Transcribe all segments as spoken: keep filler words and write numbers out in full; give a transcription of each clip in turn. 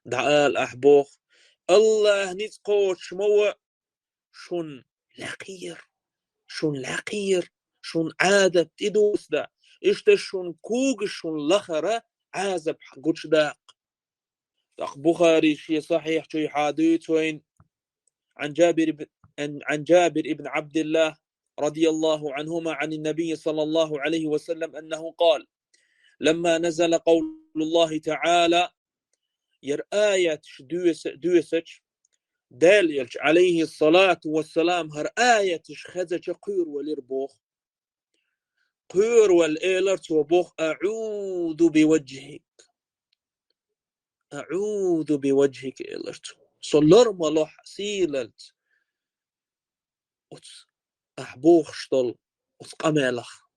ДӀаала ахь боху: «АллахӀ ницкъ кхочуш ма ву, шун лакхера, шун лакхера, шун Ӏазап тӀедоссаде, иштта шун когаш шун лахара Ӏазап гучудаккха». ТӀаккха Бухари шен сахьихь чуьйхьа дуьйцу вайна: عن جابر بن، عن، عن جابر بن عبد الله رضي الله عنهما عن النبي صلى الله عليه وسلم أنه قال: لما نزل قول الله تعالى, яра аяташ доьса-, доьсача, Дала элча, алейхи салату вассалам, хӀара аяташ хезача кхоьру валира боху. Кхоьру вала элар цо боху: «أعوذ بوجهك. أعوذ بوجهك», элар цо. Со лар ма лохь сийлалц. Оцу ахь бохуш долу оцу къамелах,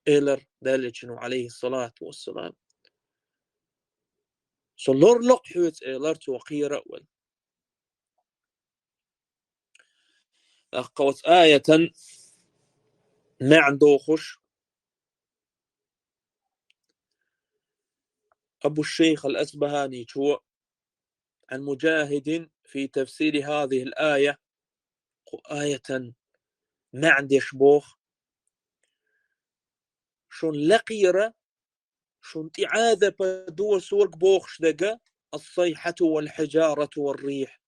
элар Далла элчано, алейхи салату вассалам. Со лар ло хьоьца, элар цо, кхера а вала. ТӀаккха оцу аятан маьӀна дохуш, Абу Шейх ал-Асбахани чо, عن مجاهد في تفسير هذه الآية, кху аятан маьӀна деш боху: шун лакхера, шун тӀе Ӏазап доссорг бохуш дерг الصيحة والحجارة والريح.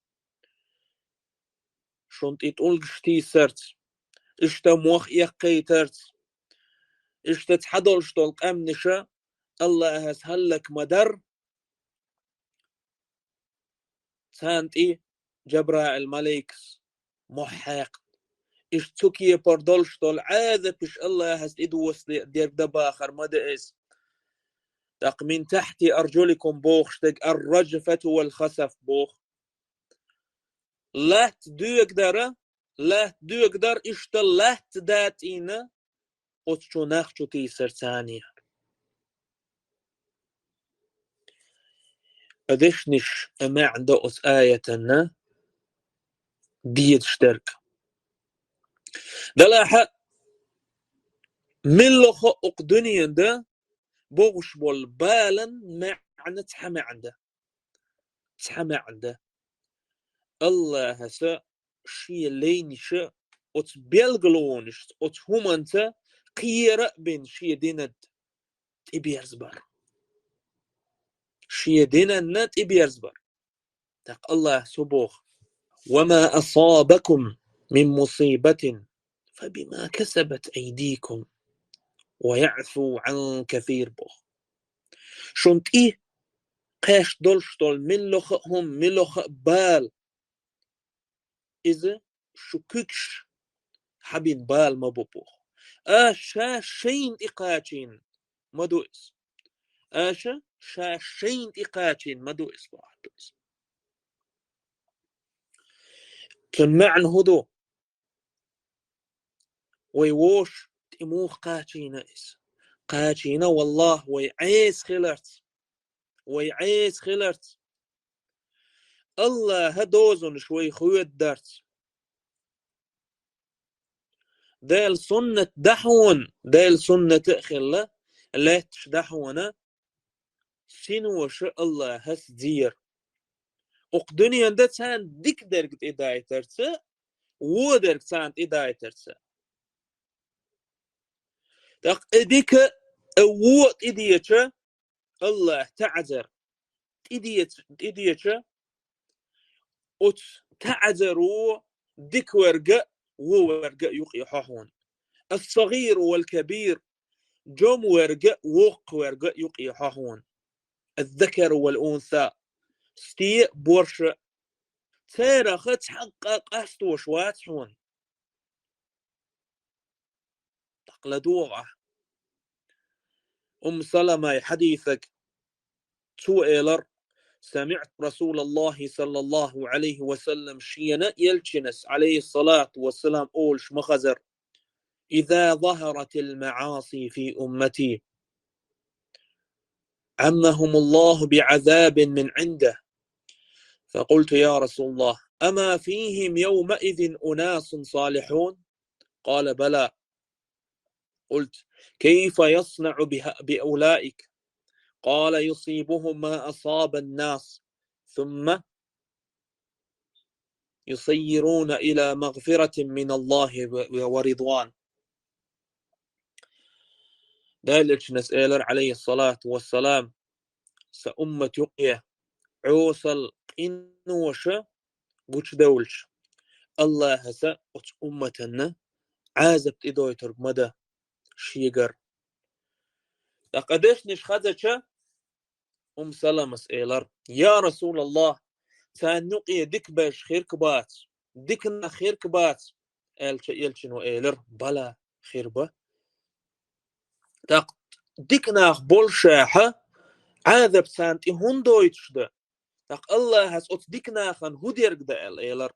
Шун тӀе тӀулгаш тийсарца, иштта мох эккхийтарца, иштта цхьадолуш долу къаьмнаша АллахӀас хӀаллак ма дара, царна тӀе Джабраил малайкас мохь хьаькхна. Иштта цу кепара долуш долу Ӏазапаш АллахӀас тӀедоссаде-, дерг дан бахар ма ду иза. ТӀаккха من تحت أرجلكم бохуш дерг الرجفة والخسف боху. Латта доьгадара, латта доьгадара, иштта латта датӀийна оцу чу нах чу тийсар царна. Дешнаш маьӀна до оцу аятанна дезаш дерг. Делахь а, муьлхха а укх дуьненан да богӀуш болу балан маьӀна цхьа маьӀна да. Цхьа маьӀна да. АллахӀаса шен лайнаша оцу белгалонашца, оцу хӀуманца кхера а бина шен динан тӀеберзабар. Шен динанна тӀеберзабар. ТӀаккха АллахӀа цо боху: وما أصابكم من مصيبة فبما كسبت أيديكم ويعفو عن كثير боху. Шун тӀе кхаьчна долуш долу муьлхха а хӀума, муьлхха а бала, иза шун куьгаш хьабина бала ма бу боху. Аша ша шайна тӀе кхачийна ма ду иза. Аша ша шайна тӀе кхачийна ма ду иза боху иза. Цуьнан маьӀна хӀун ду? Вай вовшашна тӀе муха кхачийна иза? Кхачийна, валлахӀ, вай Ӏеса хиларца. Вай Ӏеса хиларца. АллахӀа дозанаш вай хоьдударца. Делан суннат дахьона, Делан суннат а хилла, лаьтташ дахьона, синоша АллахӀас зийра. Укх дуьненан да царна дика дерг тӀедайтарца, вон дерг царна тӀедайтарца. ТӀаккха и дика, и вон тӀедеча, АллахӀа таӀзар тӀедеца-, тӀедеча, оцу таӀзаро дика верг а, вон верг а юкъе хьо хьуна. الصغير والكبير, жом верг а, воккха верг а юкъе хьо хьуна. الذكر والأنثى, стен а, борша а, царах цхьаккха къастош вац хьуна. ТӀаккха ладогӀа ахь. Умму Саламай хьадисаг, цо элар: سمعت رسول الله صلى الله عليه وسلم, шена элчанас, алейхиссалату вассалам, олуш ма хезара: إذا ظهرت المعاصي في أمتي عمهم الله بعذاب من عنده. فقلت: يا رسول الله، أما فيهم يومئذ أناس صالحون؟ قال: بلى. قلت: كيف يصنع بها-، بأولئك؟ قال: يصيبهم ما أصاب الناس ثم يسيرون إلى مغفرة من الله و-، ورضوان. Дала элчанас элира, عليه الصلاة والسلام: «Сан уммат юкъе Ӏесалла къинош гучудевлча, Аллахьас оцу умматана Ӏазап тӀедойтург ма дан шегара». ТӀаккха дешнаш хезча, Умму Саламас элира: «Я Расулаллахь, царна юкъе дика берш хир бац, дика нах хир бац?» Аьлча, элчано элира: «Бала, хир бу». ТӀаккха дика нах боллушехь, Ӏазап царна тӀе хӀунда дойтуш дан? ТӀаккха Аллахьас оцу дика нахана хӀун дерг дан аьлла элира.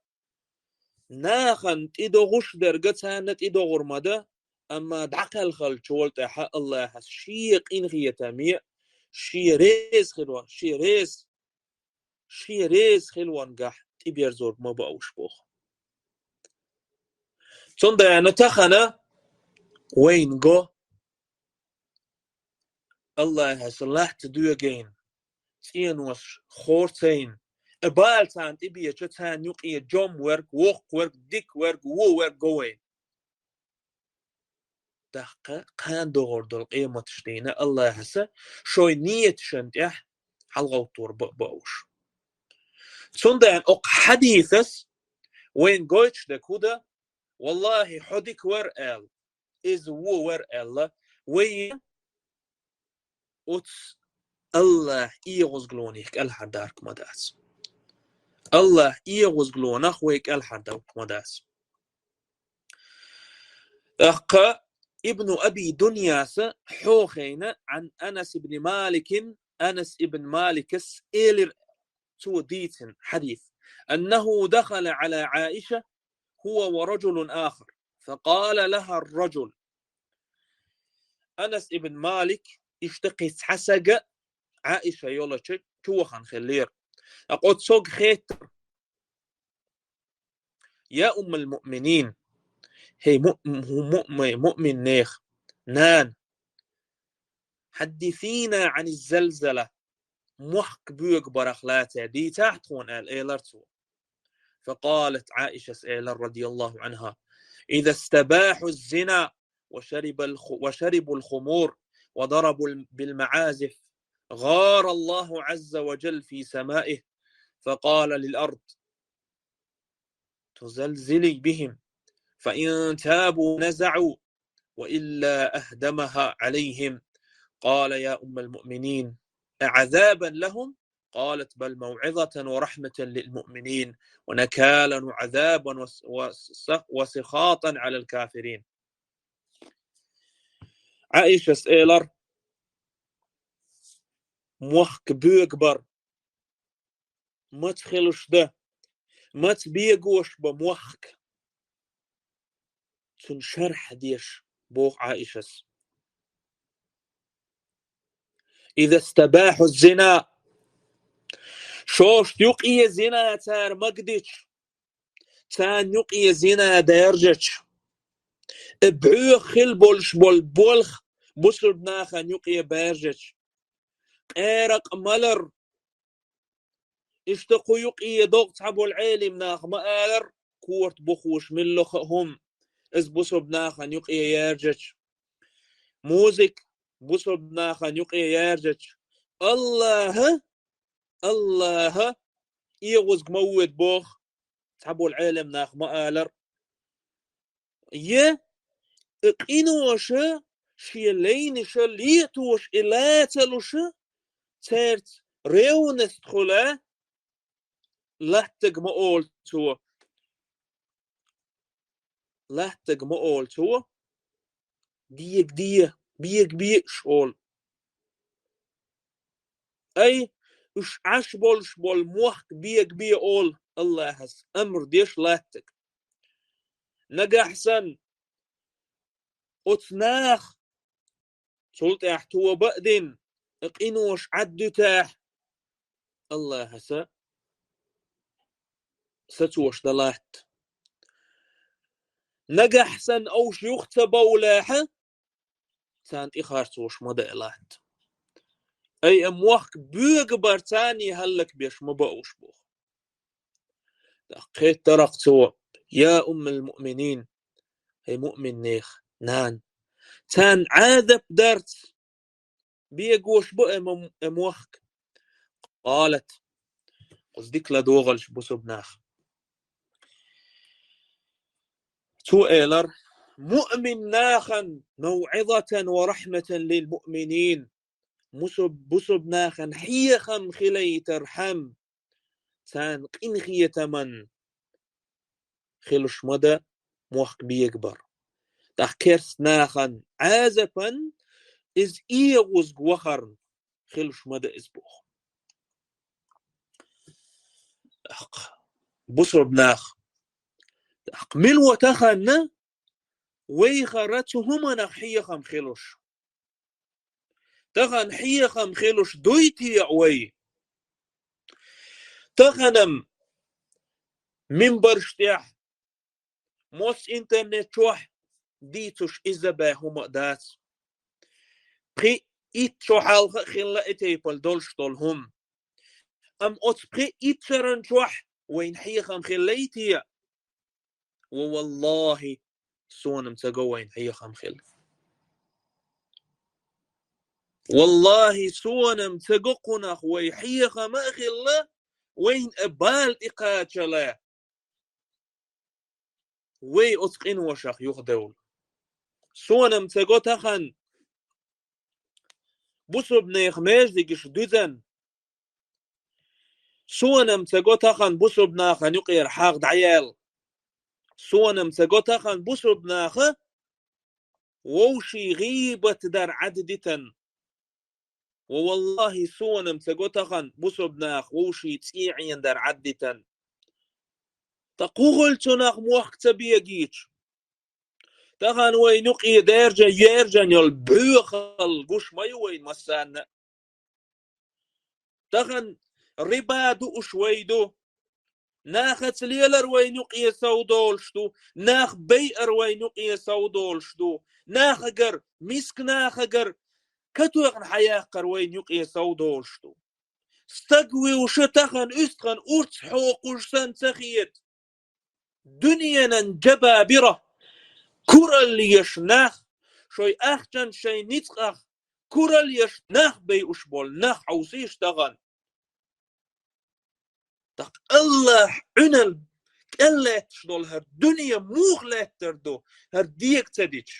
Нахана тӀедогӀуш дерг царна тӀедогӀур ма дан, амма дӀакхелхалчул тӀаьхьа Аллахьас шен къинхетаме, шен реза хилар, шен реза, шен реза хиларгахь тӀеберзорг ма бу уьш боху. Цундела тахана вайна го Аллахьас латта доьгийна, цӀенош хорцийна, и бала царна тӀебеача, царна юкъе жом верг, воккха верг, дика верг, вон верг го вайна. ТӀаккха кхана догӀур долу къематаш дийна Аллахьас шайн нийяташна тӀехь хьалагӀовттор бан а бан уьш. Цундела окху хьадисас вайна гойтуш дерг хӀун дан, валлахьи, хьо дика вара аьлла, иза вон вара аьлла, вай оцу Аллахь эгӀазгалонех кӀелхьардарг ма дац. Аллахь эгӀазгалонах вай кӀелхьардарг ма дац. ТӀаккха Ибну Аби Дуньяса хьохийна, عن أنس بن مالك, Анас ибн Маликас элира, цо дийцина хьадис: أنه دخل على عائشة هو ورجل آخر، فقال لها الرجل. Анас ибн Малик иштта кхин цхьа сага Ӏаиша йолчу чу вахана хиллера. ТӀаккха оцу сога хеттара: «Я уммал муъминин, хӀей му-, му-, му-, муъминнех нана, хьаддисина Ӏанил залзала, мохк боьгабарах лаьцна дийцахьа тхуна», — аьлла элира цо. فقالت عائشة, элира, رضي الله عنها: إذا استباحوا الزنا وشرب الخ-، وشربوا الخمور وضربوا بالمعازف غار الله عز وجل في سمائه فقال للأرض تزلزلي بهم، فإن تابوا نزعوا، وإلا أهدمها عليهم. قال: يا أم المؤمنين، أعذابا لهم؟ قالت: بل موعظة ورحمة للمؤمنين، ونكالا وعذابا وس-، وس-، وسخاطا على الكافرين. Ӏаишас элира: «Мохк боьгабар маца хилуш дан, маца бегош бан мохк, цуьнан шархь деш», — боху Ӏаишас. إذا استباحوا الزنا, шоша юкъе зина цара магадича, царна юкъе зина даьржича, и бӀоьха хила болуш болу болх бусурба нахана юкъе баьржича, къеракъ малар, иштта кху юкъе догӀу цхьаболу Ӏелим нах ма алара, корта бухуш миллаха а хӀума, иза бусурба нахана юкъе яьржича, музыка бусурба нахана юкъе яьржича, Аллаха, Аллаха эгӀазга ма воьду боху, цхьаболу Ӏелим нах ма алара. Я и къиноша шен лайнаша летош, и лаца луша, цаьрца ревность хуьлу, латтаг ма олу цо. Латтаг ма олу цо. Дега де, бега бе уьш олу. Ай, уьш Ӏаш болуш болу мохк бега бе олу Аллахьас, амр деш латтаг. Нагахь санна оцу наха цул тӀаьхьа тоба а дина, къинош Ӏаддуьтехь, Аллахьаса сацош дан латта. Нагахь санна овш юха ца бовлехьа, царна тӀе харцош ма дан латта. Ай, э, мохк боьгабар царний хӀаллакбеш ма бааш боху. ТӀаккха кхеттарах цо: «Я уммал муъминин, хӀай муъминнех нана, царна Ӏазап дарца бегош бу э мо-, э мохк?» Къалат, кхуза дика ладогӀалаш бусулба нах. Цо элира: «Муъмин нахана мавӀизатан ва рахьматан лил муъминин». Мусу-, бусулба нахана хьехам хилийтархьама, царна къинхетаман хилуш ма дан мохк бегабар. ТӀаккха керста нахана Ӏазапан, иза эгӀаза вахарна хилуш ма дан иза боху. ТӀаккха бусулба нах, тӀаккха мила ву тахана вайхара цу хӀуманах хьехам хилуш? Тахана хьехам хилуш дуй те вай? Тахана-м минбарш тӀехь, мос интернет чохь дийцуш изза бен хӀума а дац. Пхи итт шо хьалха а хилла и тайпал долуш долу хӀума. Амма оцу пхи итт шаран чохь вайна хьехам хиллий те? Ва валлахӀи, сона-м ца го вайна хьехам хилла. ВаллахӀи, сона-м ца го кхунах вай хьехам а хилла, вайна а бала тӀекхачале, вай оцу къиношах юхадевлла. Сона-м ца го тахана бусулба нехан междигаш дуьзна. Сона-м ца го тахана бусулба нахана юкъера хьагӀ дӀаяьлла. Сона-м ца го тахана бусулба наха вовшийн гӀийбат дар Ӏаддитан. Ва валлахӀи, сона-м ца го тахана бусулба наха вовшийн цӀий Ӏенадар Ӏаддитан. Ткъа хӀун хуьлу цунах мохк ца бегийча? Тахана вайна юкъе даьржа-, яьржина йолу боьхалла гуш ма ю вайна массарна а. Тахана риба дууш вай ду. Нахаца лелар вайна юкъе сов долуш ду, нах байар вайна юкъе сов долуш ду, нахагара, миска нахагара катоьхна хьаяккхар вайна юкъе сов долуш ду. Стаг вуьйш тахана уьстагӀан урц хьокхуш санна ца хета. Дуьненан джабабира, куралла еш нах, шайн ахчанца, шайн ницкъах куралла еш нах байуш болу нах хьовсийша тахана. ТӀаккха АллахӀ Ӏуьнал кӀел лаьтташ долу хӀара дуьне муха лаьттар ду, хӀара дега ца дича?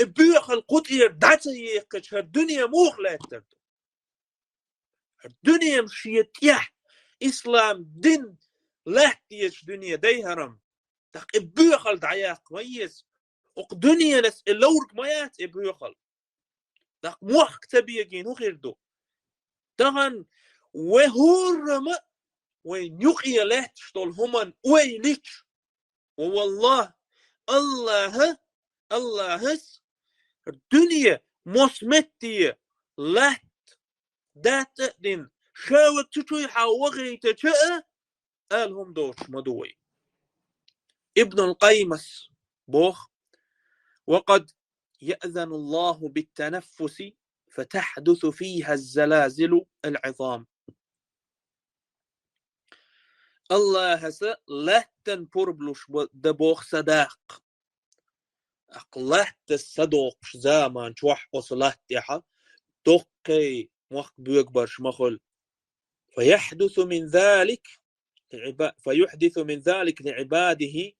И боьхалла кху тӀера дӀа ца еккхича, хӀара дуьне муха лаьттар ду? ХӀара дуьне-м шен тӀехь, ислам дин латта дезаш дуьне дай хӀара-м. ТӀаккха и боьхалла дӀаяккха ма еза. Окху дуьненас и ловрг ма яц и боьхалла. ТӀаккха мохк ца бегийна хӀун хир ду? Тахана вай хӀурамма а вайн юкъе лаьтташ долу хӀуманна ойла йича, ва валлахӀ, АллахӀа, АллахӀас дуьне мос метте латта, датта а дина, ша вай цу чуьйхьа вахийтича а, ала хӀума доцуш ма ду вай. Ибнул Къаййимас боху: «Ва къад яъзану Аллаху биттанаффуси, фатахдусу фиха залазилу ал-Ӏизам». АллахӀаса латтан пурба луш бо-, дан боху садаккха. ТӀаккха латта садоккхуш заман чохь оцу латта тӀехь доккхий мохк боьгабарш ма хуьлу. Фаяхдусу мин залик лиӀиба-, фаюхдису мин залик лиӀибадихи,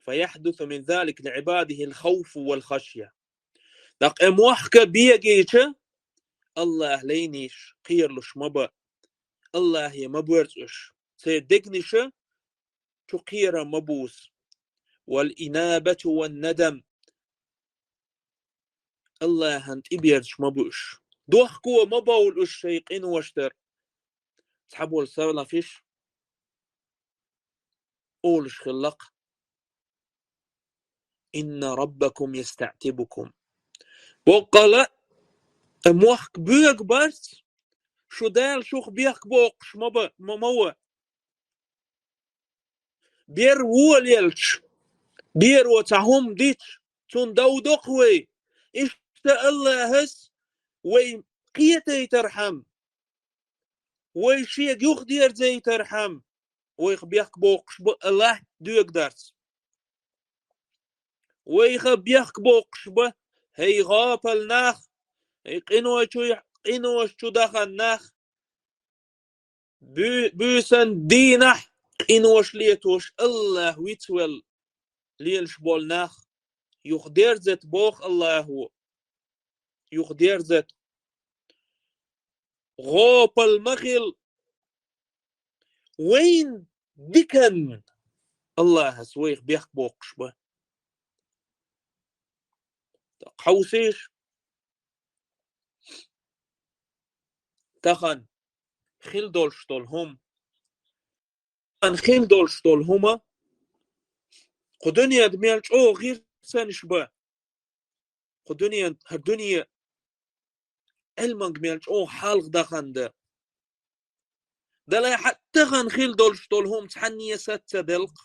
фаяхдису мин залик лиӀибадихи ал-хавфу вал-хашъя. ТӀаккха и мохк бегийча, АллахӀ лайнаш кхералуш ма бан, АллахӀе ма боьрзу уьш, церан дегнаш чу кхерам ма бувза. Вал-инабату ван-надам. АллахӀана тӀеберзаш ма бу уьш. Дохко ма бовла уьш шайн къинош тӀера. Цхьаболу салафаш олуш хилла-кх: «Инна раббакум ястаӀтибукум». Боккъала а, мохк боьгабарца шу Дала шух бехк боккхуш ма ба-, ма, ма ван. Бер волаелча, беро цхьа хӀума дича, цунна дов до-кх вай. Иштта АллахӀас вай кхетайтархьама, вай шега юхадерзайтархьама, вайх бехк боккхуш ба латта доьгадарца. Вайх бехк боккхуш ба, хӀай гӀапал нах, хӀай къинош чу, къинош чу дахана нах, буь-, буьйсан дийнахь къинош летош, АллахӀ вицвелла лелаш бола нах, юхадерзат боху АллахӀо. Юхадерзат. ГӀапал ма хила. Вайна диканна АллахӀас вайх бехк боккхуш ба. Хьовсийша, тахана хила долуш долу хӀума. Тахана хила долуш долу хӀума кху дуьненна мел чӀогӀа гӀирсанаш ба. Кху дуьненан, хӀара дуьне Ӏилманга мел чӀогӀа хьалха дахана да. Далла хьа тахана хила долуш долу хӀума цхьанне а саца ца делкъа.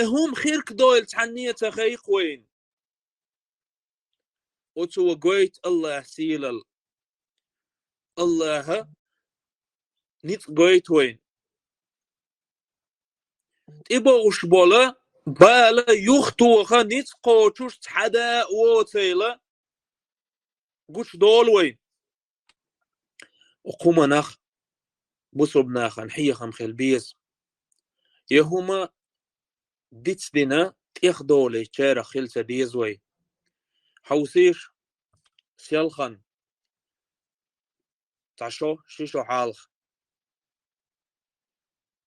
И хӀума хирг дойла цхьанне а ца хайкха вайна. Оцо гойту АллахӀа сийлалла. АллахӀа ницкъ гойту вайна. ТӀебогӀуш бола бала юхатоха ницкъ кхочуш цхьа да а воцийла гучудолу вайна. Укх хӀуманах бусурба нахана хьехам хила беза. Я хӀума дицдина тӀехдолуьйтучарах хила ца деза вай. Хьовсийша, селхана цхьа шо, ши шо хьалха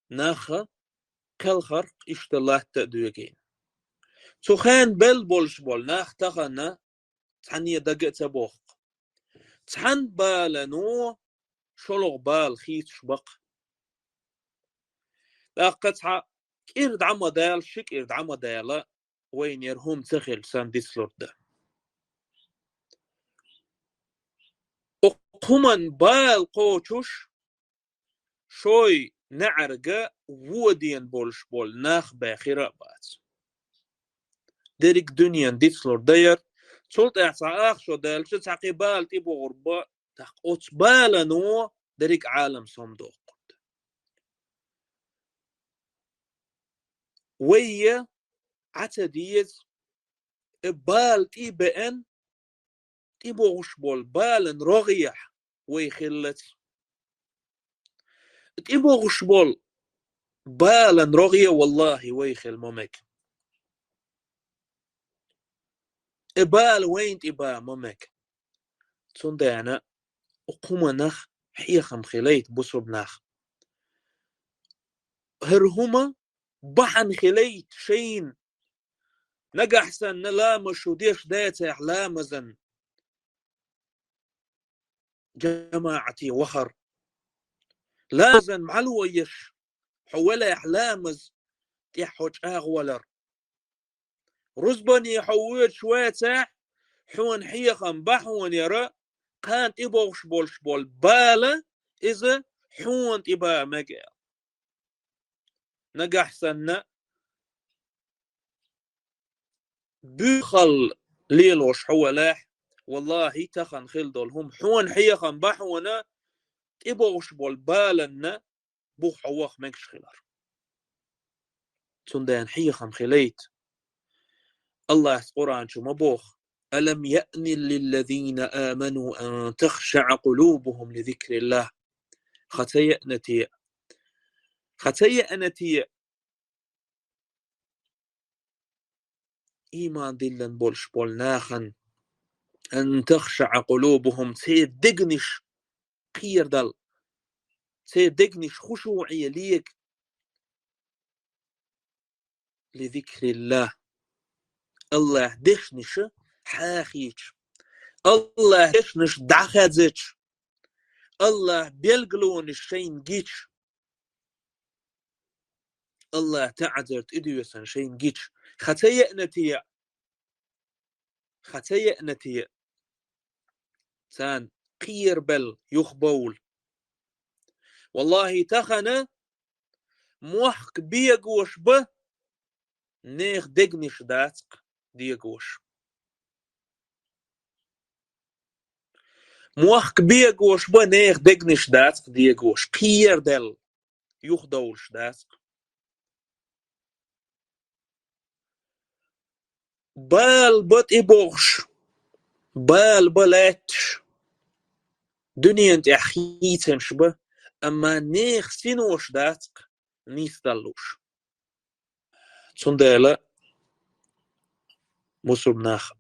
нах кхелхарх иштта латта а доьгийна. Цу хенахь белла болуш болу нах тахана цхьанне дага а ца боху. Цхьана балано шолгӀа бала хийцаш бакха. ТӀаккха цхьа кӀира дӀа ма дала, ши кӀира дӀа ма дала, вайна яра хӀума ца хилча санна дицлур дан. Укх хӀуманна бала кхочуш, шой неӀарга вон ден болуш болу нах бен хир а бац. Дерриг дуьненна дицлур дан яра, цул тӀаьхьа цхьа ах шо даьлча, цхьа кхин бала тӀебогӀур бан, тӀаккха оцу балано дерриг Ӏалам сомадоккхург. Вай Ӏа ца деза, и бала тӀе а беана, тӀебогӀуш болу балан рогӀехь вай хиллалц. ТӀебогӀуш болу балан рогӀе, валлахӀи, вай хила ма мега. И бала вайна тӀе бан ма мега. Цундела укх хӀуманах хьехам хилийта, бусурба нах. ХӀара хӀума бахьана хилийта шайна. Нагахь санна ламаз шу деш дацахь, ламазан жамаӀате вахар. Ламазан мало еш, хьо велахь, ламаз тӀехь хьо чӀагӀвалар. Рузбане хьо воьдуш вацахь, хьуна хьехам бан хьуна яра, кхана тӀебогӀуш болуш болу бала, иза хьуна тӀе бан мега аьлла. Нагахь санна буьйхалла лелош хьо велахь, валлахӀи, тахана хила долу хӀума хьуна хьехам бан хьуна, тӀебогӀуш болу баланна бух хьо ваха мегаш хилар. Цундела хьехам хилийта. АллахӀа Къуръан чу ма боху: «ألم يأن للذين آمنوا أن تخشع قلوبهم لذكر الله». Ха ца еана те, ха ца еана те ийман диллина болуш болу нахана, «أن تخشع قلوبهم», церан дегнаш кхерадала, церан дегнаш хушуӀе лега, «لذكر الله», АллахӀа дешнаш хьахийча, АллахӀа дешнаш дӀахезча, АллахӀа билгалонаш шайна гича, АллахӀа таӀзар тӀедоьсина шайна гича, ха ца еана те, ха ца еана те, царна кхерабелла юхабовла. ВаллахӀи, тахана мохк бегош ба, нехан дегнаш дац-кх дегош. Мохк бегош ба, нехан дегнаш дац-кх дегош, кхерадаьлла юхадовлуш дац-кх. Бала ба тӀебогӀуш, бала ба лаьтташ, дуьнен тӀехь хийцанаш ба, амма нехан синош дац-кх нийсдаллуш. Цундела, бусулба нах,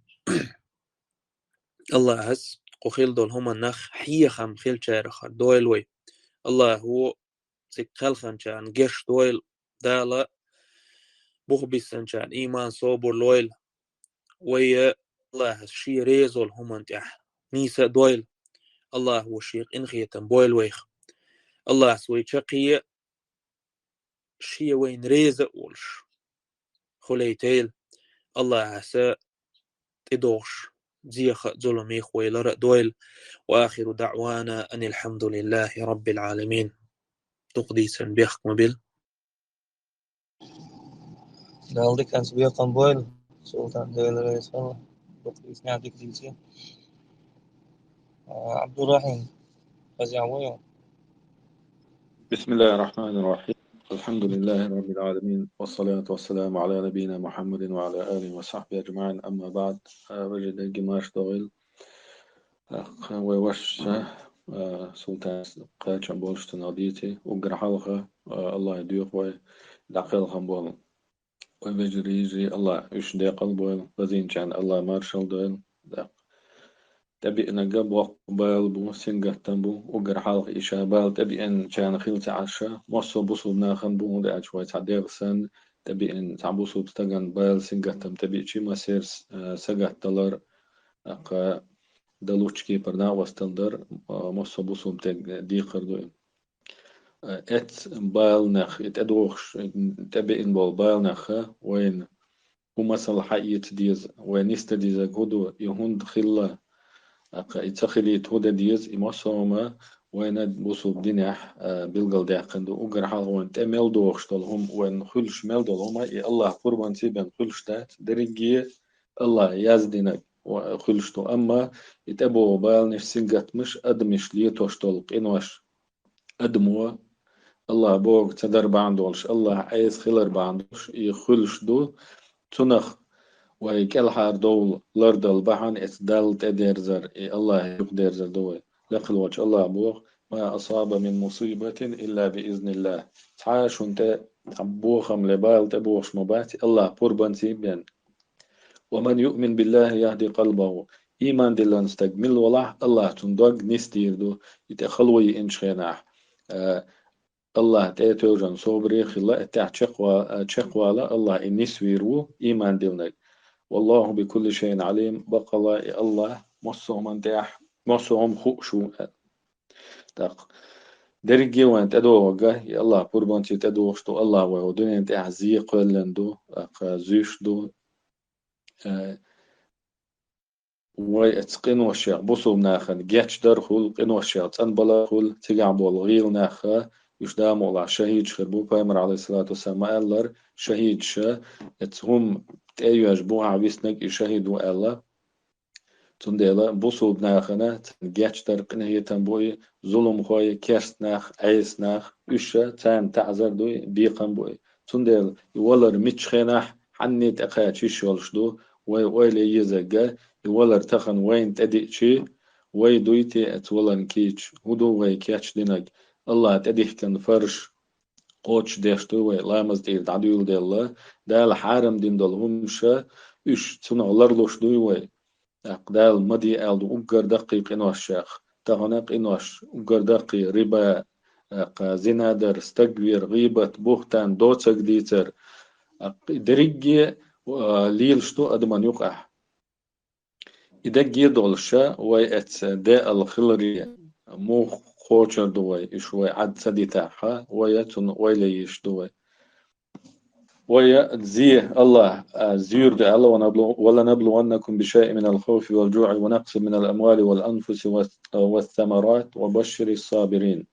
Аллахьас кху хилла долу хӀуманах хьехам хиллачарах дойла вай. Аллахьо цига кхелхинчарна гечдойла, Дала бух биссинчарна иман, собар лойла. Вай Аллахьас шен реза волу хӀуманна тӀехь нийса а дойла. Аллахьо шен къинхетам бойла вайх. Аллахьас вай чаккхе шен вайна реза а волуш хилийтийла. Аллахьас тӀедогӀуш зеха а, зуламех вай лар а дойла. Ва ахиру даъвана анил хьамдулиллахьи раббил Ӏаламин. Дукха дийцарна бехк ма била. Дала диканца бекхам бойла, Султан, Дела реза хуьлда. Дукха дийцинехь дика дийци. А, Абдурахим, хаза вуй хьо? بسم الله الرحمن الرحيم. الحمد لله رب العالمين. والصلاة والسلام على نبينا محمد وعلى آله وصحبه أجمعين. أما بعد. А, вежарий, дерриге марша догӀийла. ТӀаккха вай вашас, а, Султанас кхачам болуш цунах дийци, уггар хьалха, а, Аллахье доьху вай, дӀакхелхам болу вай вежарий, йижарий, Аллахь уьш декъал бойла, лазийначарна Аллахь маршалла дойла. ТӀаккха тӀебеанарг боккха бала бу, сингаттам бу, уггар хьалха и ша бала тӀебеанчарна хила ца Ӏаш, массо а бусулба нахана бу, хӀунда аьлча вай цхьа дегӀ санна, тӀебеана цхьа бусулба стагана бала, сингаттам тӀебеачи, массеран, а, сагатдалар, тӀаккха дан лучу кепара накъосталла дар, а, массо а бусулба стеган декхар ду и. А, эцу баланах, и тӀедогӀуш, тӀебеана болу баланах вайна хӀун масал хьаэца деза, вай нисдан дезарг хӀун ду, и хӀунда хилла, тӀаккха и ца хилийта хӀун дан деза, и массо а хӀума вайна бусулба динехь, а, билгалдаьккхина ду. Уггар хьалха вайна тӀе мел догӀуш долу хӀума, вайна хуьлуш мел долу хӀума, и Аллахь пурбанца бен хуьлуш дац, дерриге Аллахь яздинарг ва-, хуьлуш ду. Амма и тӀебогӀу баланаш, сингаттамаш адамаш летош долу къинош, адамо Аллахь бохург ца дар бахьана долуш, Аллахь Ӏеса хилар бахьана долуш, и хуьлуш ду. Цунах вай кӀелхьардовла лардала бахьана эцу Далла тӀедерзар, и Аллахье юхадерзар ду вай. Лекха волчу Аллахьа боху: «ما أصاب من مصيبة إلا بإذن الله». Цхьа а шуна тӀе цхьа бохам ле, бала тӀебогӀуш ма бац, Аллахь пурбанца бен. «ومن يؤمن بالله يهد قلبه». Ийман диллина стаг мила валахь, Аллахь цуьнан дог нисдийр ду, и тӀе хало йиъначу хенахь, а, Аллахь тӀе а тевжина собаре а хилла, и тӀехь чекхва-, а, чекхвала, Аллахь и нисвийр ву, ийман диллинарг. «والله بكل شيء عليم», баккъалла и Аллахь массо а хӀуманна тӀехь, массо а хӀума хууш ву аьлла. ТӀаккха дерриге вайн тӀедогӀург, и Аллахь пурбанца тӀедогӀуш ду, Аллахь вай хӀу дуьнен тӀехь зе кхоьллина ду, тӀаккха зуьйш ду. Э, вай эцу къиношех бусулба нахана гечдар хуьлу, къиношех цӀанбалар хуьлу, цигахь болу гӀийла нах а, уьш Дала мукъалахь шахӀидаш хир бу, Пайхамара, Ӏалайхиссалату вассалам, ма-аллара, шахӀидаша эцу хӀума тӀеоьжна бухахь виснарг и шахӀид ву аьлла. Цундела бусулба нахана царна гечдар, къинхетам бу и, зуламхой, керста нах, Ӏеса нах, уьш а царна таӀзар ду и, бекхам бу и. Цундела и валар миччу хенахь, хьанна тӀекхача йиш йолуш ду, вай ойла е езарг, и валар тахана вайна тӀедиъчи, вай дуй те эцу валарна кийча, хӀун ду вай кечдинарг, Аллахь тӀедихкина фарз кхочушдеш ду вай, ламаз тӀера дӀадуьйладелла, Дала хьарам дина долу хӀумаш а, уьш цунах ларлуш дуй вай. ТӀаккха Дала ма де аьлла ду уггар даккхий къиношех. Тахана къинош уггар даккхий: риба, тӀаккха зина дар, стаг вер, гӀийбат, бухӀтан, доцаг дийцар. ТӀаккха и дерриге, а, лелаш ду адаман юкъахь. И дерриге а долуша, вай эцу деал хиларе муха кхочур ду вай, уьш вай Ӏад ца дитахь, вай цунна ойла е йиш ду вай. Вай зе, Аллахь, а, зуьйр ду аьлла: «ونبلو-، ولنبلونكم بشيء من الخوف والجوع ونقص من الأموال والأنفس والث-، والثمرات وبشر الصابرين».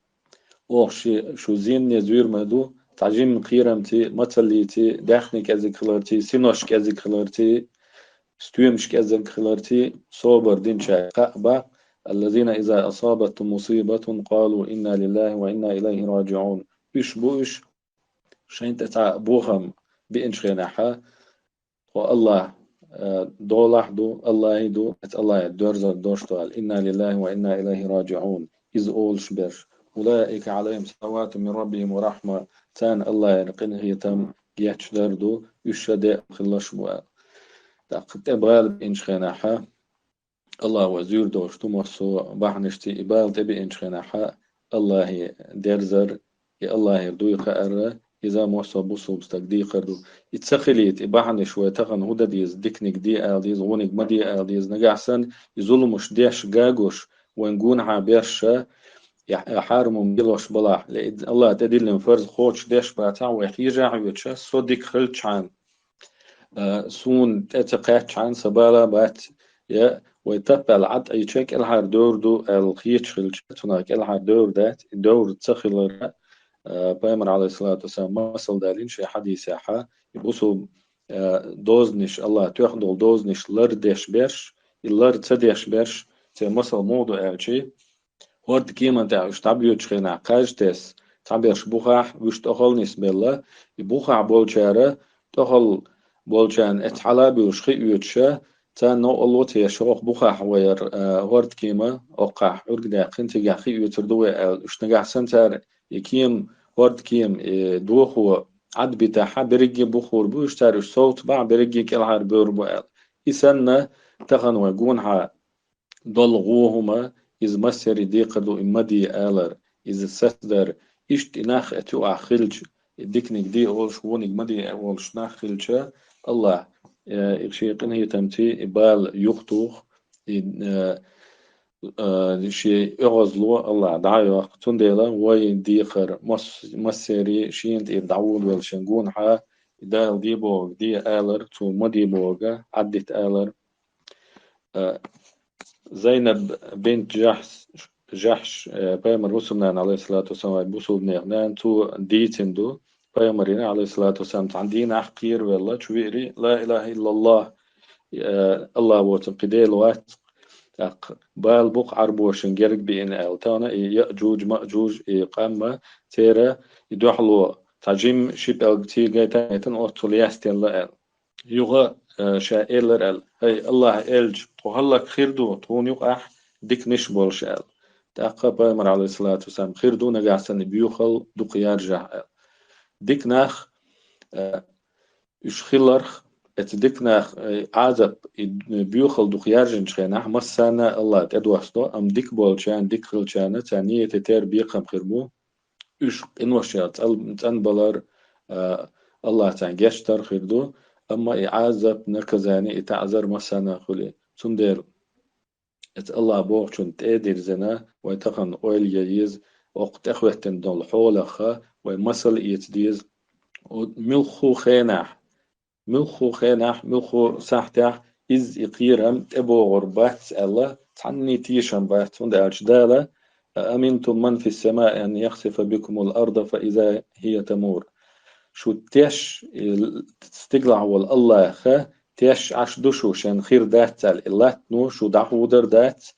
Оха ши-, шу зене зуьйр ма ду, цхьа жимма кхерамций, мацаллиций, даьхни кӀезиг хиларций, синош кӀезиг хиларций, стоьмаш кӀезиг хиларций, собар динчаьрга кхаъ баккха, الذين إذا أصابتهم مصيبة قالوا إنا لله وإنا إليه راجعون. Уьш бу уьш, шайн тӀе цхьа бохам биъинчу хенахьа, тхо Аллах, э, долахь ду, Аллахьи ду, эца Аллахье доьрзар деш ду аьлла. إنا لله وإنا إليه راجعون. Иза олуш берш. أولئك عليهم صلوات من ربهم ورحمة. Царна Аллахьера къинхетам гечдар ду, уьш ша де хилалаш бу аьлла. ТӀаккха тӀе бала биъинчу хенахьа, Аллах вай зуьйр долуш ду массо а бахьанашца, и бала тӀебеанчу хенахьа Аллахье дерзар, и Аллахьера дуй хаарра, иза массо а бусулба стаг декхар ду. И ца хилийта, и бахьанаш вай тахана хӀун дан деза, диканиг де ала деза, вониг ма де ала деза, нагахь санна и зуламаш деш гагош, вайн гонахьа берш ша, и хьарам хӀума лелош балахь, ле и Аллах тӀедиллина фарз кхочуш деш бацахь, вай хьежа а хьоьцуш, со дика хилчхьана, а, суна тӀе ца кхаьччхьана, сан бала бац, я вай таппаьлла Ӏад Ӏийча кӀелхьара девр ду аьлла хеташ хилча, цунах кӀелхьара девр дац, и девр ца хиларна, а, пайхамар, Ӏалайхиссалату вассалам, масал далийна шен хьадисехьа, и бусулба, а, дозанаш, Аллах тоьхна долу дозанаш лар деш берш, и лар ца деш берш, церан масал муха ду аьлча, хӀорда кеман тӀехь уьш дӀабоьдучу хенахь кхаж тесса, цхьаберш бухахь, вуьш тӀехула нисбелла, и бухахь болчара, тӀехула болчарна эцхьала а буьйлуш хи оьцуша, царна новкъарло ца еш хӀокху бухахь ваяр, а, хӀорда кема, оккхахь Ӏуьрг даьккхина, цигахь хи оьцур ду вай аьлла. Уьш нагахь санна цара и кема, хӀорда кема, и дохо Ӏад битахьа, берриге бухур бу, уьш цара уьш совца бахь, берриге кӀелхьара бевр бу аьлла. И санна, тахана вай гонахьа долу гӀо хӀума, иза массерий декхар ду, и ма де алар, иза сацдар, иштта и нах эца юкъахь хилча, и диканиг де олуш, вониг ма де олуш нах хилча, Аллах, э, и шен къинхетамций и бала юхатуху, и, э, э, шен оьгӀазло Аллах дӀа а йоккху. Цундела вай декхар мас-, массерий шена тӀера дӀаволавелла шен гонахьа, и Дала де бохург де алар, цо ма де бохург Ӏаддита алар. Э, Зайнаб бинт Жахш, Жахш, э, пайхамар бусулбанан, Ӏалайхиссалату вассалам, бусулбанех нана, цо дийцина ду, пайхамарина, Ӏалайхиссалату вассалам, цхьана дийнахь кхеравелла, чу виъри, ла илаха иллаллах, э, Аллах воцург кхин Дела вац, тӀаккха бала бу-кх Ӏарбошна герга биъна аьлла, тахана и Яъжуж, Маъжуж, и къам а, церан и дуьхьало, цхьа жима ши пӀелг цигахь гайтина, оццул яьстелла аьлла. Юха, э, ша элира аьлла: «ХӀай Аллахьан элча, тхо хӀаллак хир ду, тхуна юкъахь диканаш болуш», — аьлла. ТӀаккха пайхамар, Ӏалайхиссалату вассалам, хир ду нагахь санна и боьхалла дукха яржахь аьлла. Дика нах, э, уьш хиларх, эца дика нах, э, Ӏазап, и боьхалла дукха яржинчу хенахь, массарна а Аллах тӀедоссадо, амма дика болчарна, дика хилчарна, царна нийяте терра бекхам хир бу. Уьш къиношъял цӀал-, цӀанбалар, а, Аллах царна гечдар хир ду, амма и Ӏазап, наказание, и таӀзар массарна а хуьлий. Цундела эца Аллах бохучунна тӀе а дирзина, вай тахана ойла ян еза, оккха тӀехӀоьттина долу хьолахха вай масал эца деза. Муьлхха хенахь, муьлхха хенахь, муьлхха сахьтехь иза и кхерам тӀебогӀур бац аьлла, цхьанний тешам бац, хӀунда аьлча Дала: «أأمنتم من في السماء أن يخسف بكم الأرض فإذا هي تمور». Шу теш, и стигалахь волу Аллаха, теш Ӏаш ду шу, шен хир дац аьлла, и латтано шу дӀахудар дац,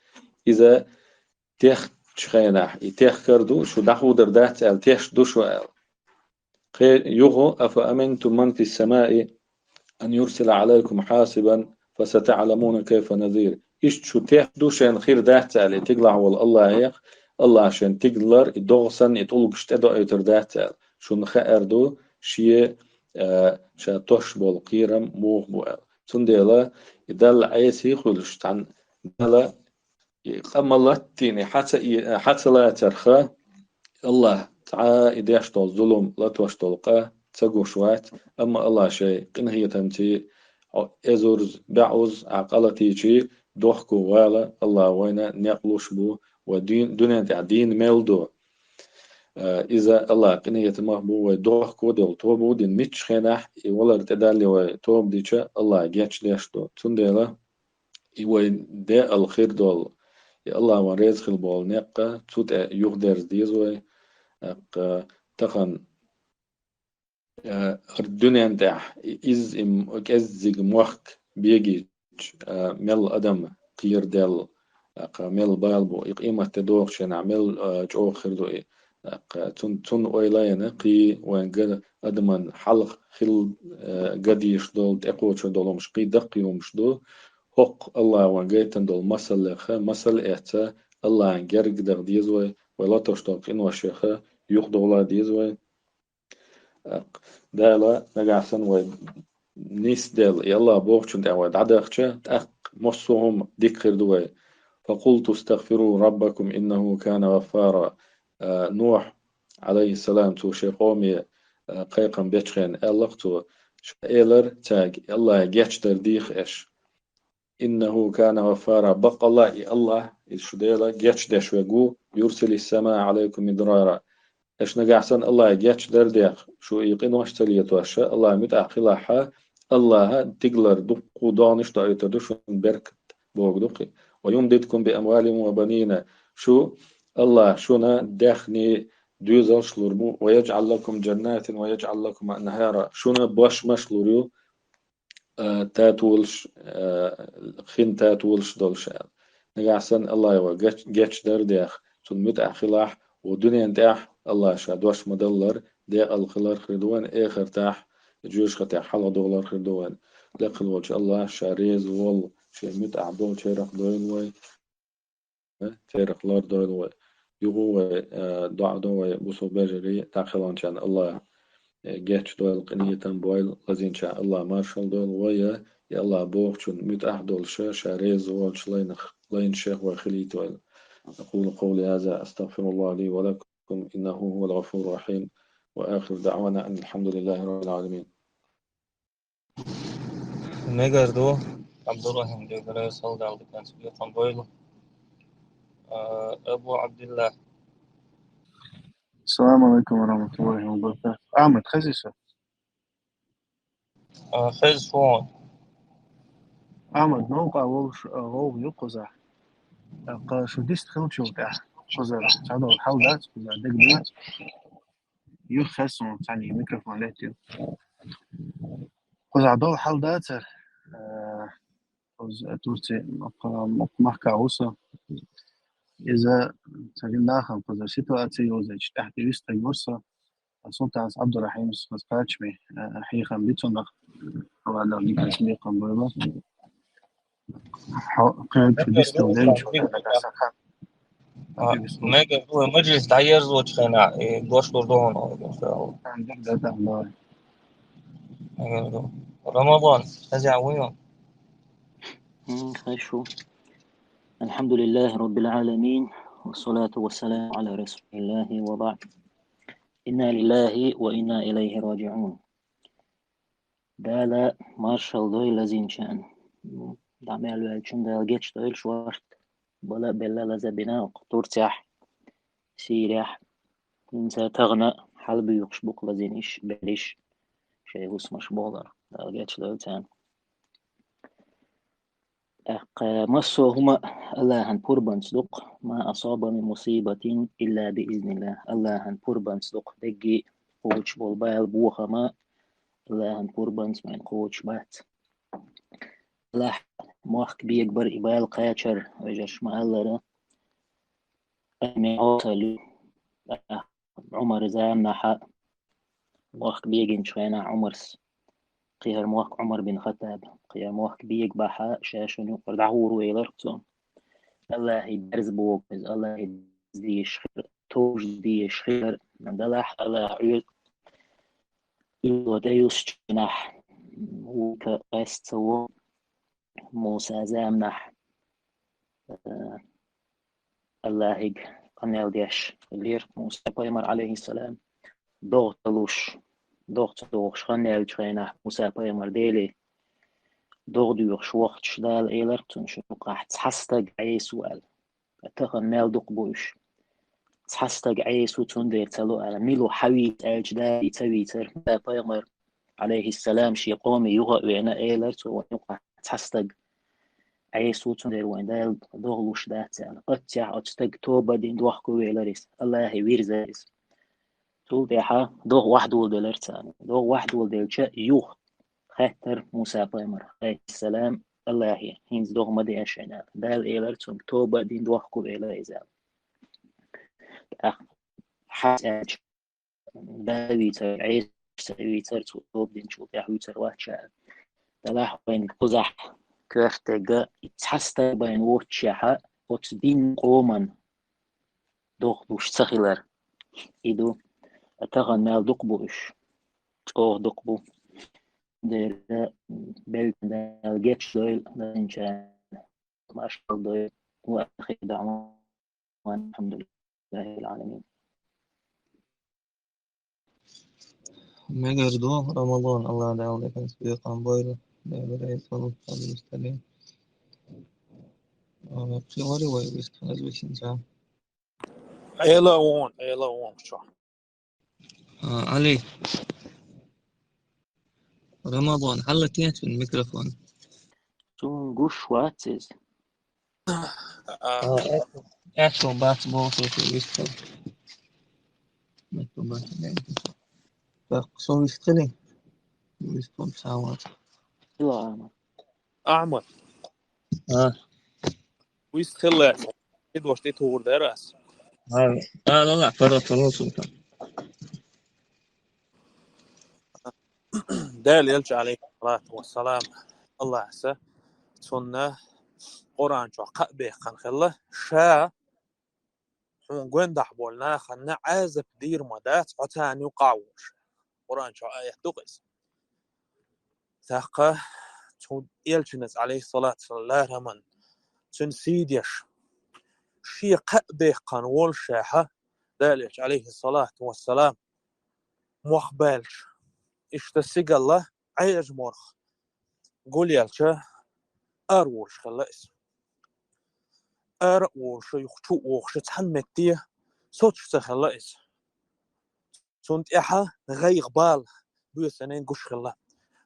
иза техчу хенахь, и техкар ду, шу дӀахудар дац аьлла, теш ду шу аьлла. Кхе юха: «أفأمنتم من في السماء أن يرسل عليكم حاصبا فستعلمون كيف نذير». Иштта шу теш ду, шен хир дац аьлла, и тигалахь волу Аллахьех, Аллах шен тигалара и догӀа санна и тӀулгаш тӀедоуьйтур дац аьлла. Шуна хаар ду, шен, а, ша тосуш болу кхерам муха бу аьлла. Цундела и Далла Ӏеса хуьлуш, цхьана Дала и къа ма-латтийна, хьан ца и-, хьан ца лацарха, Аллах цхьа а и деш долу зулам, латош долу къа ца гуш вац, амма Аллах шайн къинхетамций, Ӏо-, эзарза, бӀозза, а, къа латийчий, дохко вала, Аллах вайна некъ луш бу, вай дин-, дуьнен тӀехь дийна мел ду. Э, иза Аллах къинхетамах бу, вай дохко долу тоба дина миччу хенахь, и валар тӀедалле вай тоба дича, Аллах гечдеш ду. Цундела и вай де алла хир долу, и Аллах ван реза хила болу некъ, цу тӀе юхадерза деза вай. ТӀаккха тахана, э, хӀара дуьнен тӀехь и изза и м-, кӀеззиг мохк бегийча, э, мел адам кхераделла, ТӀаккха мел бала бу, и къематде догӀучу хенахь мел, а, чӀогӀа хир ду и. ТӀаккха цун, цунна ойла а йина, кхин вайн ган адаман хьалха хила, а, ган дезаш долу, тӀекхочур долу хӀумаш кхин даккхий хӀумаш ду. ХӀокху Аллахьа вайн гайтина долу масаллех масал а эцна, Аллахьан герга даха деза вай, вай латош долу къиношех юхадовла деза вай. Дала нагахь санна вай нисделла, и Аллахь бохучунна тӀехь вай дӀадахча, тӀаккха массо а хӀума дика хир ду вай. «فقلت استغفروا ربكم إنه كان غفارا». А, Нухь, Ӏалайхиссалам, цо шен къоме, а, кхайкхам бечу хенахь аьлла-кх цо, ша элира цаьрга: «Аллахье гечдар деха аша». «إنه كان غفارا», баккъалла а и Аллахь, иза шу Дела, гечдеш верг ву, «يرسل السماء عليكم مدرارا». Аша нагахь санна Аллахье гечдар а деха, шу и къинош ца летош, Аллахь муьтӀахь хилахь, Аллахьа тигалара дуккха догӀанаш а доуьйтур ду шуна, беркат богӀу ду кхин. «ويمددكم بأموال وبنين». Шу, Аллахь шуна даьхни, доьзалш лур бу, «ويجعل لكم جنات ويجعل لكم أنهارا». Шуна бошмаш лур ю, а, татолаш, а, хин татолаш долуш аьлла. Нагахь санна Аллахье вай геч-, гечдар а деха, цунна муьтӀахь хилахь, вай дуьнен тӀехь Аллахь ша дош ма-даллара, декъала хилар хир ду вайн, эхартахь, жоьжахатехь хьалхадовлар хир ду вайн. Лекха волчу Аллахь ша реза волу, шен муьтӀахь долчарах дойла вай. Церах лардойла вай. Юха вай, э, доӀа до вай, бусалба вежарий, дӀакхелхинчарна Аллахь, э, гечдойла, къинхетам бойла, лазийначарна Аллахь маршалла дойла вай, я Аллахь бохучунна муьтӀахь долуш, ша реза волчу лайнах, лайнашех вай хилийтойла. أقول قولي هذا، أستغفر الله لي ولكم، إنه هو الغفور الرحيم، وآخر دعوانا أن الحمد لله رب العالمين. Мегар ду, Абдурахим, дегара салгал диканца бекхам бойла. А, Абу Абдулла. Ассаламу алейкум ва рахматуллахи ва баракатух. Ахмад, хезий со? А, хез фон. Ахмад, новкъа волуш, а, гӀовгӀа ю кхузахь. ТӀаккха шу дист хилчул тӀаьхьа кхузара цхьадолу хьал дац, кхузара дегна. Юха хеза суна, цхьаьний микрофон летийла. Кхузахь долу хьал дацара, э, кхуза Турци, мах-, мах-, махкахь ву со. Иза ца вина нахана кхузара ситуаци йозуьйтуш тӀаьхьа тӀе вистхилла вара со. Султанс Абдурахимс кхуза кхачаме, э, хьехам бу цунах. Аллахь диканца бекхам бойла. Хьо-, кхечу дистал дайчу. А, мега ду, маджлис дӀаерзочу хенахь, и дош лур ду хьуна, иншаллахӀ. Мега ду. Рамадан, хаза вуй? М, хорошо. الحمد لله رب العالمين، والصلاة والسلام على رسول الله وبعد. إنا لله وإنا إليه راجعون. Дала маршалла дойла лазийначарна. ДӀа мел ваьллачунна Дала гечдойла шорта. Бала а белла лаза бина Турцехь, Сирехь. ХӀинца тахана хьалабуьйхуш бу-кх лазийнарш, берриш, шайн хӀусамаш болар. Дала гечдойла царна. ТӀаккха массо а хӀума Аллахьан пурбанца ду-кх. ما أصاب من مصيبة إلا بإذن الله. Аллахьан пурбанца ду-кх. Дерриге кхочуш болу бала бохам а Аллахьан пурбанца, вайна кхочуш бац. Аллахь мохк бегабар и бала кхачар, вежарша ма-аллара, амма Ӏоцалла ю. Ӏумар заманахьа, мохк бегинчу хенахь Ӏумарс, кхин хӀара мохк Ӏумар бин Хаттаб, кхин хӀара мохк бегабахьа, ша шуна юкъара дӀагӀур ву элира цо. Аллахье дерза боху иза, Аллахье деза дезаш хир, товжа дезаш хир, делахь Аллахь Ӏуьйра, Ӏуьйро тӀе юссучу хенахь, вуьйка къаьста ца во, Муса заманахь, э, Аллахьига къамел деш хиллера Муса пайхамар, Ӏалайхиссалам, догӀа ца луш, догӀа ца догӀуш хан яьллачу хенахь Муса пайхамар Деле догӀа доьхуш вахча Дала элира цунна шун юкъахь цхьа стаг Ӏеса ву аьлла. Тахана мел дукха бу уьш. Цхьа стаг Ӏеса ву, цундела ца ло аьлла. Мила ву хьан вийца аьлча, Дала ца вийцара. Муса пайхамар, Ӏалайхиссалам, шен къоме юха а веана элира цо, вайн юкъахь цхьа стаг Ӏеса ву, цундела вайн Дала догӀа луш дац аьлла. Оццехь оцу стага тоба а дина дохко велира иза. Аллахье вирзара иза. Цул тӀаьхьа догӀа охьадоладелира царна. ДогӀа охьадоладелча юха хаьттара Муса пайхамар, Ӏалайхиссалам, Аллахье, хӀинца догӀа ма де шайна аьлла. Дала элира цунга: тоба а дина, дохко велира иза аьлла. ТӀаккха Хьасан аьлча, Дала вийцар, Ӏеса вийцар, цо тоба динчул тӀаьхьа вуьйцур вац ша аьлла. Делахь вайна кхузахь коьртега, и цхьа стаг бен воццушехь, оцу динан къоман догӀа луш ца хилар. И ду, тахана мел дукха бу уьш. ЧӀогӀа дукха бу. Дера, белкан Дала гечдойла, динчарна машал дойла. Ва ахир даъвана الحمد لله رب العالمين. Мегар ду, Рамазан, Аллах Дала декан бекъан бойла. Дала реза хуьлда, Аллах стали. А, кхин вари вай вист, аз висин ца. Эла вон, эла вон чо. А, Али. Рамазан, хьалла тенчун микрофон. Цунна гуш вац иза. А, а, эхо, эхо бац боху, что вистхуьлу. Эхо бац, да. Так, со вистхили? Вистхуьлу, сават. Ила, Ахмад. Ахмад. А. Вистхила. Идваш ти тур дерас. А, а, ла, ла, пара, пара, султан. Дала элча, алейхи салату вассалам, Аллахьса цунна Къуръан чохь кхаъ бехкан хилла, ша хьуна гуьндахь болу нахана Ӏазап дийр ма дац, хьо царна юкъахь волуш. Къуръан чохь аят ду иза. ТӀаккха цу элчанца, алейхи салату вассалам, лараман, цуьнан сий деш, шен кхаъ бехкан волушехь, Дала элча, алейхи салату вассалам, мох баьлча, иштта стигалла Ӏежа морх гулъелча, ара волуш хилла иза. Ара а волуш, юха чу а вогӀуш, цхьана метте соцуш ца хилла иза. Цунна тӀаьхьа гӀайгӀа, бала боьсанийн гуш хилла.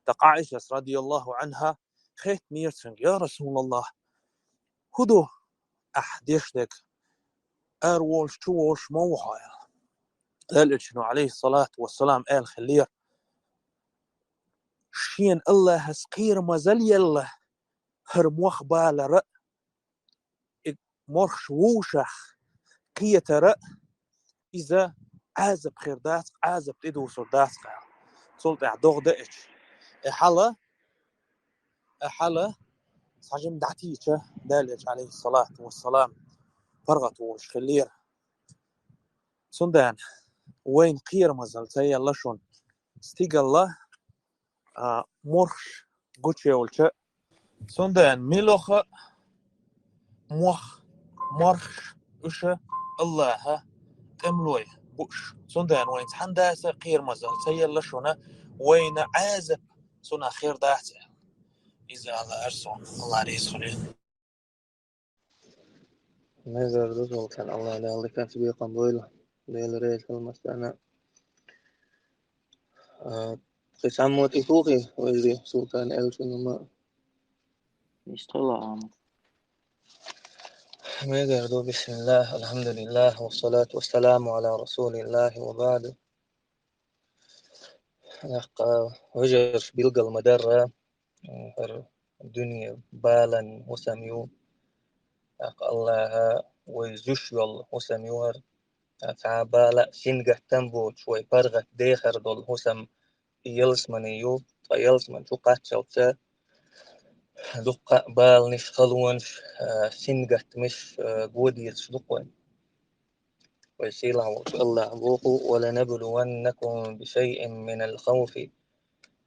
ТӀаккха Ӏайшас, радияллаху Ӏанха, хаьттинера цуьнга: «Я Расулаллах, хӀун ду ахь деш дерг? Ара волуш, чу волуш ма ву хьо», — аьлла. Дала элчано, алейхи салату вассалам, аьлла хиллера: «Шена Аллахьас кхерамазалла елла хӀара мох балар а, и морхаш вовшах кхетар а, иза Ӏазап хир дац, Ӏазап тӀедуьсур дац-кх», — аьлла. Цул тӀаьхьа догӀа деъча, и хьала, и хьала цхьа жима дӀатийча, Дала элча, алейхи салату вассалам, паргӀат волуш хиллера. Цундела вайна кхерамазалла ца елла шуна стигалла, а, морхаш гучуевлча, цундела милоха мох, морхаш уьш Аллахьа тӀемалой бу уьш. Цундела вайна цхьана даса кхерамазалла ца елла шуна, вайна Ӏазап цунах хир дац аьлла. Иза Алла арсон, Алла реза хуьлийла. Мегар ду, султан, Аллах Дала диканца бекъам бойла. Дела реза хила массарна. А, кхин цхьаммо тӀе тухий, вежарий, султан элчано ма. Мегар ду, бисмиллах, алхьамдулиллах, вассалату вассаламу аля расулиллах, ва баъд. ТӀаккха вежарша билгал ма-дарра, хӀара дуьне балан хӀусам ю. ТӀаккха Аллахьа вай зуьйш йолу хӀусам ю хӀара. Цхьа а бала а, сингаттам а боцуш, вай паргӀат дехар долу хӀусам и ялсамане ю, ткъа ялсамани чу кхаччалца дуккха а баланаш, халонаш, а, сингаттамаш, а, го дезаш ду-кх вай. Вай сийлахь волчу Аллахьа боху: «ولنبلونكم بشيء من الخوف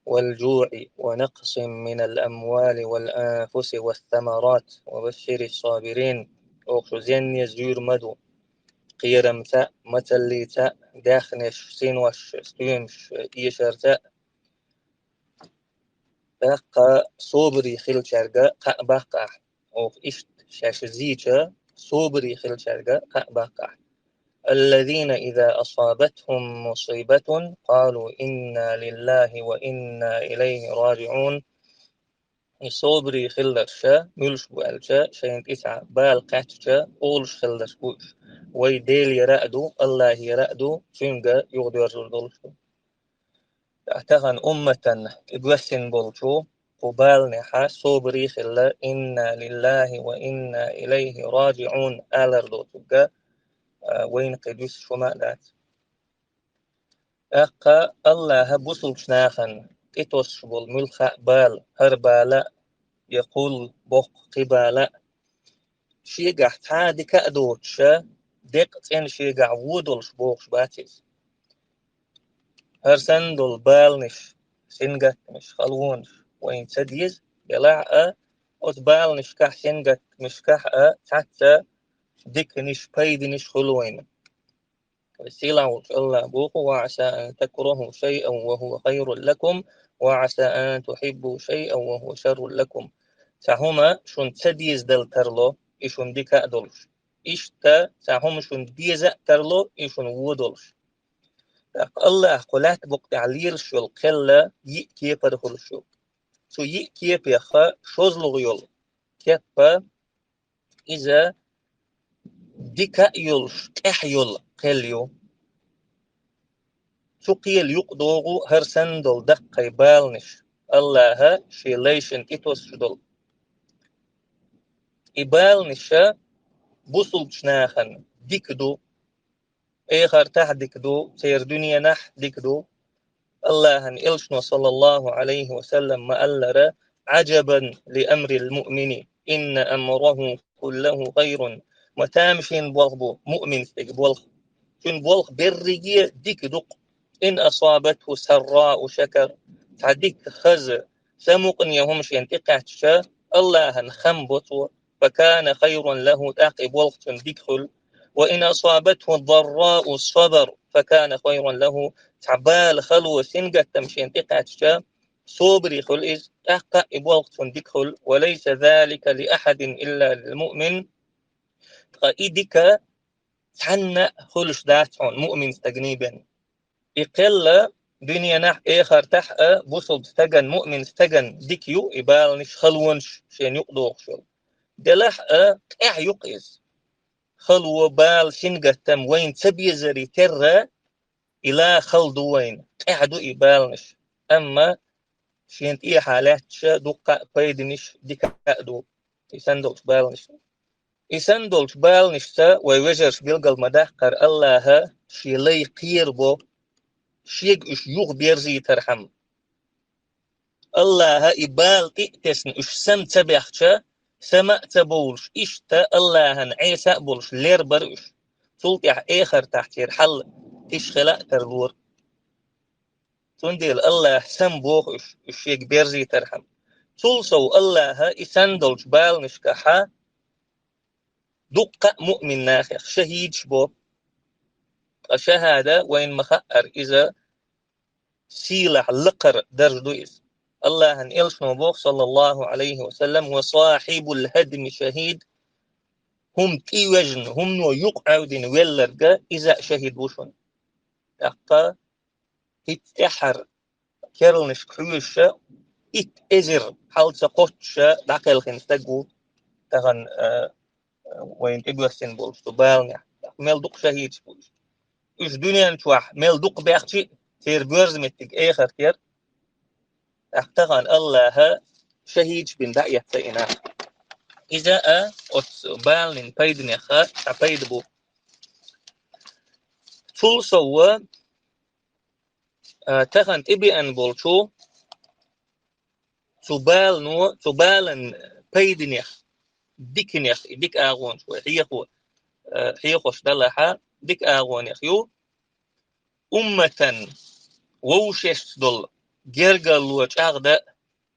والجوع ونقص من الأموال والأنفس والثمرات وبشر الصابرين». Оха шу зенне зуьйр ма ду. Кхерамца а, мацаллица а, даьхнеш, синош, стоьмаш эшарца а. ТӀаккха собаре хиллачаьрга кхаъ баккха ахь. Оха иштта шаьш зийча, собаре хиллачаьрга кхаъ баккха ахь. «الذين إذا أصابتهم مصيبة قالوا إنا لله وإنا إليه راجعون». И собаре хилларш, муьлш бу аьлча, шайна тӀе цхьа бала кхаьчча, олуш хилларш бу уьш: «Вай Делера а ду, Аллахьера а ду, цуьнга юхадоьрзур долуш ду». Тахана умматан тӀебоьссина болчу дуккха баланехьа собаре хилла, «Инна лиллахи ва инна илайхи раджиун» алар доцург, а, вайна кхин дуьсуш хӀума а дац. ТӀаккха Аллахӏа бусалба нахана тӀетосуш бола муьлхха а бала, хӀара бала а, я кхул, боккха кхин бала а, шегахь цхьа а дика а доцуш, декъа цӀена шегахь вон долуш бохуш бац иза. ХӀара санна долу баланаш, сингаттамаш, халонаш вайна ца деза, делахь а, оцу баланашкахь, сингаттамашкахь а цхьацца диканаш, пайданаш хуьлу вайна. Сийлахь волчу Аллахӏа боху: «Ва аса ан такраху шайъан ва хува хайрун лакум, ва аса ан тухиббу шайъан ва хува шаррун лакум». Цхьа хӀума шуна ца дезадала тарло, и шуна дика а долуш. Иштта цхьа хӀума шуна деза а тарло, и шуна вон долуш. ТӀаккха Аллахӏа кху лаьтта букъа тӀехь лелаш йолу кхел йиъ кепара хуьлуш ю. Цу йиъ кепех шозлагӀа йолу кеп, иза дика а йолуш, тӀехь йолу кхел ю. Цу кхела юкъадогӀу хӀара санна долу даккхий баланаш, Аллахӏа шен лайшна тӀетосуш долу. И баланаш бусалба нахана дика ду, эхартахь дика ду, церан дуьненахь дика ду. Аллахӏан элчано, саллаллаху Ӏалайхи ва саллам, ма-аллара: «Ӏаджабан ли амрил муъмини, инна амраху куллаху хайрун». Ма тамашийна болх бу муъминца дерг болх. Цуьнан болх берриге а дика ду-кх. «Ин асабатху саррау шакар». Цхьа дика, хаза, самукъане хӀума шена тӀекхаьчча, Аллахӏан хам бо цо. «Факана хайран лаху», тӀаккха и болх цунна дика хуьлу. «Ва ин асабатху даррау сабар, факана хайран лаху». Цхьа бала, хало, сингаттам шена тӀекхаьчча, собаре хуьлу иза, тӀаккха и болх цунна дика хуьлу. «Ва лайса залика ли ахьадин илла лил муъмин». Ткъа и дика цхьанна а хуьлуш дац хьуна муъмин стагана бен. И кхел дуьненахь а, эхартахь а бусалба стагана, муъмин стагана дика ю, и баланаш, халонаш шена юкъадогӀуш йолу. Делахь а, тӀехь ю-кх иза. Хало, бала, сингаттам вайна ца безаре терра, и ла хала ду вайна, тӀехь ду и баланаш. Амма шена тӀехьа лаьтташ дуккха а пайданаш, дика а ду и санна долчу баланашна. И санна долчу баланашца вай, вежарша, билгал ма-даккхара, Аллахӏа шен лай кхерабо, шега уьш юхаберзийтархьама. Аллахӏа и бала тӀе а тесна, уьш сама ца баьхча, сама а ца бовлуш, иштта Аллахӏан Ӏеса а болуш лербара уьш. Цул тӀаьхьа эхартахь церан хьал тиша хила а тарлора. Цундела Аллахӏа сама боху уьш, уьш шега берзийтархьама. Цул сов Аллахӏа и санна долчу баланашкахьа дуккха а муъмин нахех шахӀидаш бо. Ткъа шахӀада вайна ма-хаъара, иза сийлахь лакхара дарж ду иза. Аллахӏан элчано боху, саллаллаху Ӏалайхи ва саллам: «Ва сахьибул хӀадми шахӀид». ХӀума тӀе а вежна, хӀумано юкъа Ӏевдина велларг, иза а шахӀид ву шуна. ТӀаккха хӀинца тӀаьххьара керланашка хьоьжуша, итт эзар хьал ца кхоччуша дӀакхелхина стаг ву тахана, а, вайна тӀебоьссина болчу баланехь. Мел дукха шахӀидаш бу уьш. Уьш дуьнен чохь мел дукха баьхчи а, церан боьрза меттиг эхарт яра. ТӀаккха тахана Аллахӏа шахӀидаш бина дӀаэцна и нах. Иза а оцу баланийн пайданех цхьа пайда бу. Цул сов, а, тахана тӀебеана болчу цу балано, цу балан пайданех, диканех, и дика агӀонаш вай хьехо, а, хьехош далахьа, дика агӀонех ю умматан вовшашца долу гергарло чӀагӀда,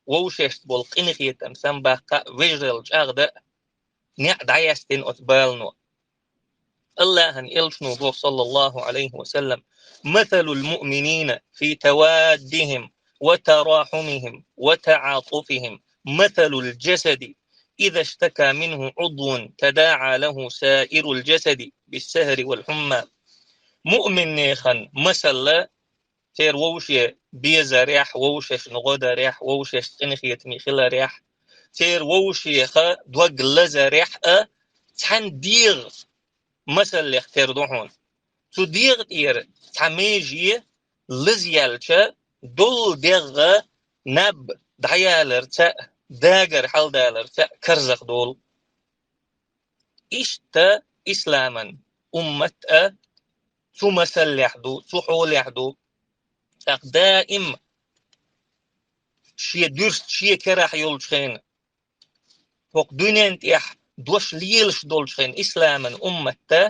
вовшашца болу къинхетам самабаккха а, вежаралла чӀагӀда а, неӀ дӀаяьстина оцу балано. Аллахӏан элчано боху, саллаллаху Ӏалайхи ва саллам: «Масалул муъминина фи таваддихим ва тарахьумихим ва таӀатуфихим масалул джасади, иза штака минху Ӏудвун, тадаӀа лаху саирул джасади биссахьари вал хьумма». Муъминнехан масалла, церан вовше безарехь, вовшашна гӀо дарехь, вовшашца къинхетаме хиларехь, церан вовшеха дог лазарехь а, цхьана дегӀан масаллех тера ду хьуна. Цу дегӀа тӀера цхьа меже лазаяьлча, долу дегӀ наб дӀаялар цаӀ, дагар хьалдалар цаӀ карзахдолу. Иштта исламан уммат а цу масаллехь ду, цу хьолехь ду. ТӀаккха даим шен дуьрста шен керахь йолчу хенахь, хӀокху дуьнен тӀехь дош лелаш долчу хенахь исламан умматта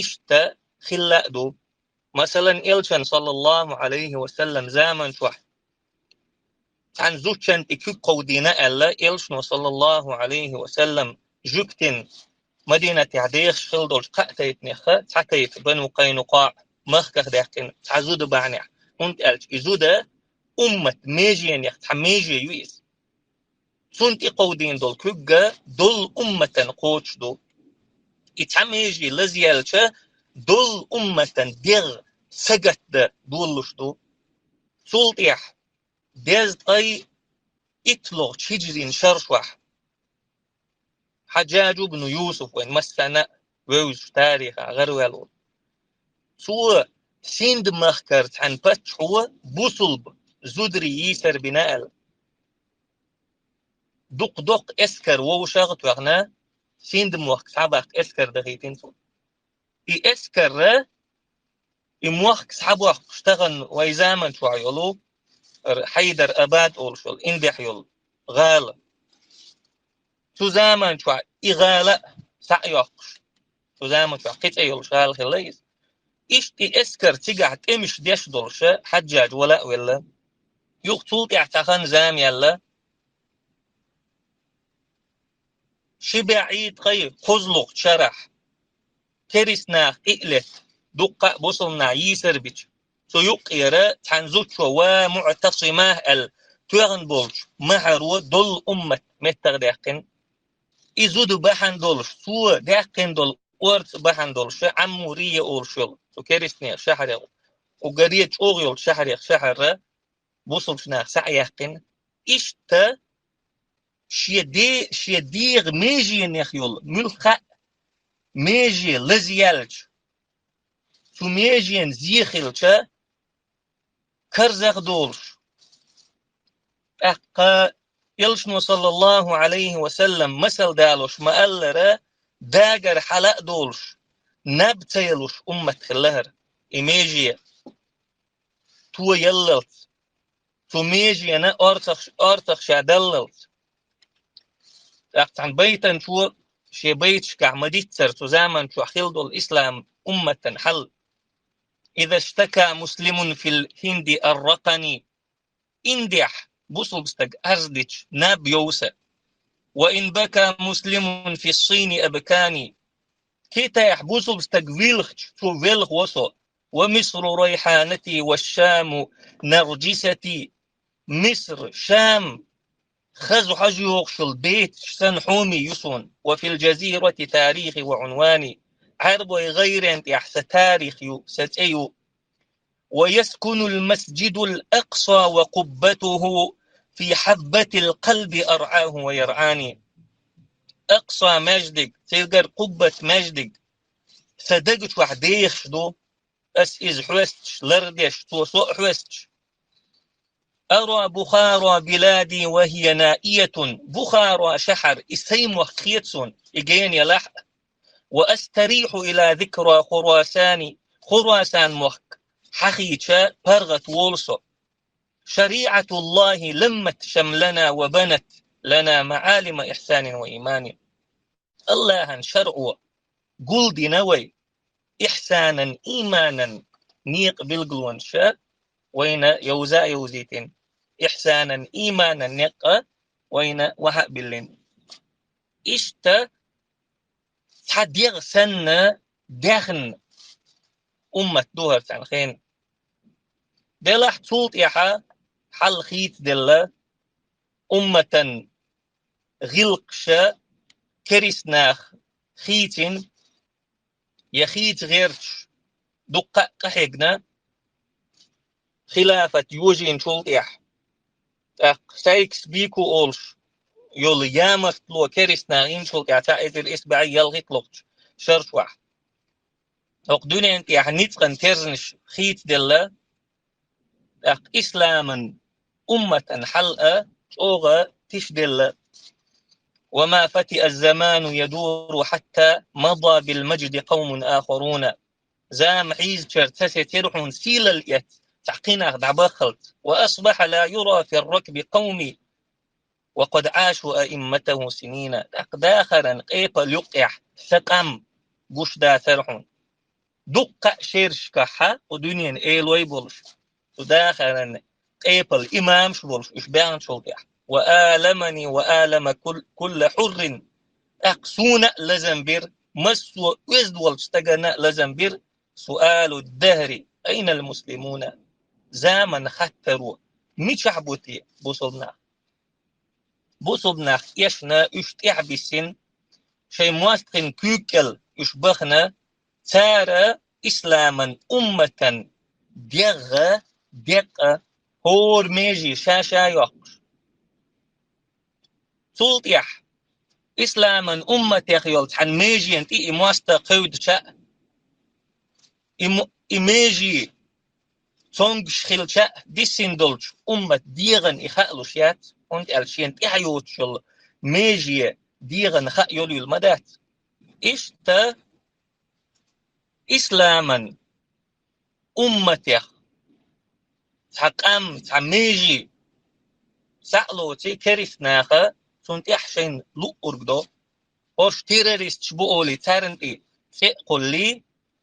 иштта хилла а ду. Масалан, элчан, саллаллаху Ӏалайхи ва саллам, заман чохь цхьана зудчун тӀе куьг кховдийна аьлла, элчано, саллаллаху Ӏалайхи ва саллам, жуьгтина Мадинатехь дехаш хилла долчу кхаа тайпанех цхьа тайпа, Бану Къайнукъаъ, махках даьккхина цхьа зуда бахьанехь, хӀунда аьлча и зуда уммат меженех цхьа меже ю иза. Цунна тӀе кховдийна долу куьг долу умматан кхочуш ду. И цхьа меже лазъяьлча, долу умматан дегӀ сагатдан долуш ду. Цул тӀаьхьа дезткъе итталгӀачу хиджрин шаршохь Хьаджжадж ибн Юсуф, вайн массарна а вевзаш, тарихехь гӀараваьлла волу. Цо Синд-махкара цхьана паччахьо бусулба зударий йийсар бина аьлла. Дукха-дукха эскар вовшах а тоьхна, Синд-мохк схьабаккха эскар дахийтина цо. И эскар, и мохк схьабоккхуш тахана вай заман чохь йолу Хьайдар-Абад олуш йолу, индехь йолу гӀала. Цу заман чохь и гӀала а схьа а йоккхуш, цу заман чохь кхин цӀе йолуш гӀала хилла иза. Иштта и эскар цигахь тӀемаш деш долуш Хьаджжадж вала а велла. Юха цул тӀаьхьа цхьа хан-зама яьлла. Ши бӀе ткъе кхузлугӀу шарахь керист нах къиъ летта, дуккха а бусулба нах йийсар бича, цу юккъера цхьана зудчо ва МуӀтасимах аьлла тоьхна болчу махьаро долу уммат меттах даьккхина. И зуда бахьана долуш, цо даьккхина долу орца бахьана долуш, Ӏаммурия олуш йолу, цу керистнех шахьарех, кху гаре чӀогӀа йолчу шахьарех шахьара бусулбачу наха схьа а яьккхина. Иштта шен де-, шен дегӀан меженех йолу муьлхха а меже лазъяьлча, цу меженан зе хилча, карзахдолуш. ТӀаккха элчано, саллаллаху Ӏалайхи ва саллам, масал далош ма-аллара, дагар хьала а долуш, наб ца ялуш уммат хилла хӀара, и меже тояллалц, цу меженан орцах, орцах ша даллалц. ТӀаккха цхьана байтанчо шен байташкахь ма-дийццара цу заман чохь хилла долу ислам умматан хьал: «إذا اشتكى مسلم في الهند أرقني». Индехь бусулба стаг арз дича, наб йов сан. «وإن بكى مسلم في الصين أبكاني». Китайхь бусулба стаг вилхича, цо велха во со. «ومصر ريحانتي والشام نرجستي». Миср, Шам, хаза хьожа йогӀуш йолу бецаш санна хьоме ю суна. «وفي الجزيرة تاريخي وعنواني». Ӏаьрбойн гӀайрен тӀехь сан тарих ю, сан цӀе ю. «ويسكن المسجد الأقصى وقبته في حظة القلب أرعاه ويرعاني». Акъса маьждиг, цигара Къуббат маьждиг сан даг чохь дехаш ду, ас иза хьоьстуш, лардеш, цо со а хьоьстуш. «أرى بخارى بلادي وهي نائية». Бухара шахьар, и сайн мохк хета суна, и гена елахь а. «وأستريح إلى ذكرى خراسان». Хурасан мохк хьахийча, паргӀат волу со. «شريعة الله لمت شملنا وبنت لنا معالم إحسان وإيمان». АллахӀан шарӀо гулдина вай, ихьсанан, ийманан некъан билгалонаш вайна йовза а йовзийтина, ихьсанан, ийманан некъ вайна вахьа а биллина. Иштта цхьа дегӀ санна даьхна уммат ду хӀара цхьана хенахь. Делахь цул тӀаьхьа хьал хийцаделла, умматан гӀиллакхаш керист наха хийцина, я хийца гӀерташ дуккха а къахьегна, хилафат йожийначул тӀаьхьа. ТӀаккха Сайкс-Бико олуш йолу ямартло керист наха йинчул тӀаьхьа, цхьа эзар исс бӀе ялхитталгӀачу шаршохь. ХӀокху дуьнен тӀехь ницкъан терзанаш хийцаделла, тӀаккха исламан умматан хьал а чӀогӀа тишделла. وما فتئ الزمان يدور حتى مضى بالمجد قوم آخرون. Зама хьийзачара ца сецира хьуна сийлалла эцна, цхьа кхин нах дӀабаххалц. وأصبح لا يرى في الركب قومي وقد عاشوا أئمته سنين. ТӀаккха дахаран къепал юккъехь сан къам гуш дацара хьуна. Дуккха а шерашкахьа кху дуьненан элой болуш, цу дахаран къепал имамаш болуш уьш баьхначул тӀехь. وآلمني وآلم كل كل حر. ТӀаккха суна а лазам бира, массо а оьзда волчу стагана а лазам бира. سؤال الدهر أين المسلمون. Заман хаттаро, мичахь бу те бусулба нах? Бусулба нах эшна уьш тӀаьхьабиссина, шайн мостагӀийн куьйга кӀел уьш бахана, цара исламан умматан дегӀ, декъа, хӀора меже ша-ша йоккхуш. Цул тӀаьхьа исламан умматех йолу цхьана межен тӀе и мостагӀа кхевдича а, и мо-, и меже цомгуш хилча а, диссина долчу уммат дегӀан и хаалуш яц, хӀунда аьлча шена тӀаьхьа йоцуш йолу меже дегӀан хаа йолуьйла ма дац. Иштта исламан умматех цхьа къам, цхьа меже схьа а лоций, керист наха цунна тӀехь шайна луъург до. ХӀорш террористаш бу олий, царна тӀе цӀе а кхуллий,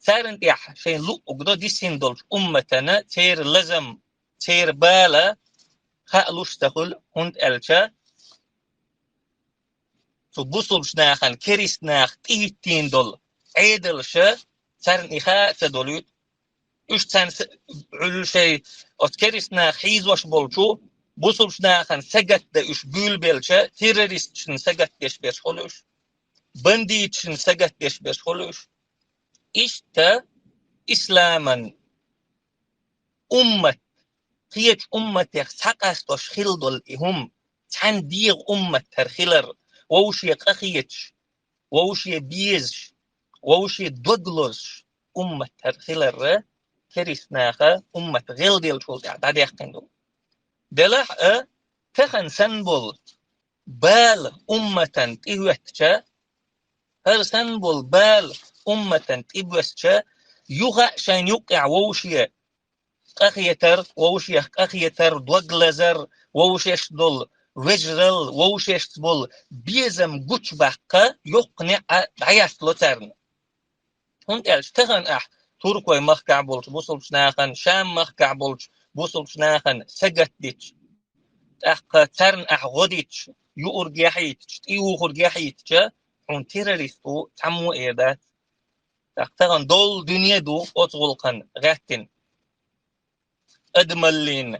царна тӀехь шайна луъург до диссина долчу умматана церан лазам, церан бала хаалуш ца хуьлу, хӀунда аьлча цу бусулбачу нахана керист наха тӀехӀиттийна долу Ӏедалша царна и хаа а ца долуьйту. Уьш царна с-, Ӏуьллу шайн оцу керист наха хьийзош болчу бусулбачу нахана сагатдан уьш буьйлабелча, террористашна сагатдеш берш хуьлу уьш, бандиташна сагатдеш берш хуьлу уьш. Иштта исламан уммат, кхечу умматех схьакъастош хила долу и хӀума, цхьаьна дегӀан уммат хӀара хилар, вовше къахеташ, вовше безаш, вовше дог лозуш уммат хӀара хиларра, керист наха уммат гӀелделлачул тӀаьхьа дӀадаьккхина ду. Делахь а, тахана санна болу бала умматан тӀехӀоьттича, хӀара санна болу бала умматан тӀебоьссича, юха а шайна юккъехь вовше къахетар, вовшех къахетар, дог лазар, вовшашца долу вежаралла, вовшашца болу безам гучубаккха йоккха неӀ дӀаястало царна. ХӀунда аьлча тахана ахь туркойн махкахь болчу бусулбачу нахана, Шам махкахь болчу бусулбачу нахана сагатдича, тӀаккха царна ахь гӀо дича, юург яхьийтича, тӀеюхург яхьийтича, хьуна террорист ву цхьаммо а эр дац. ТӀаккха тахана долу дуьне ду оцу гӀуллакхана гӀаьттина. Адамаллин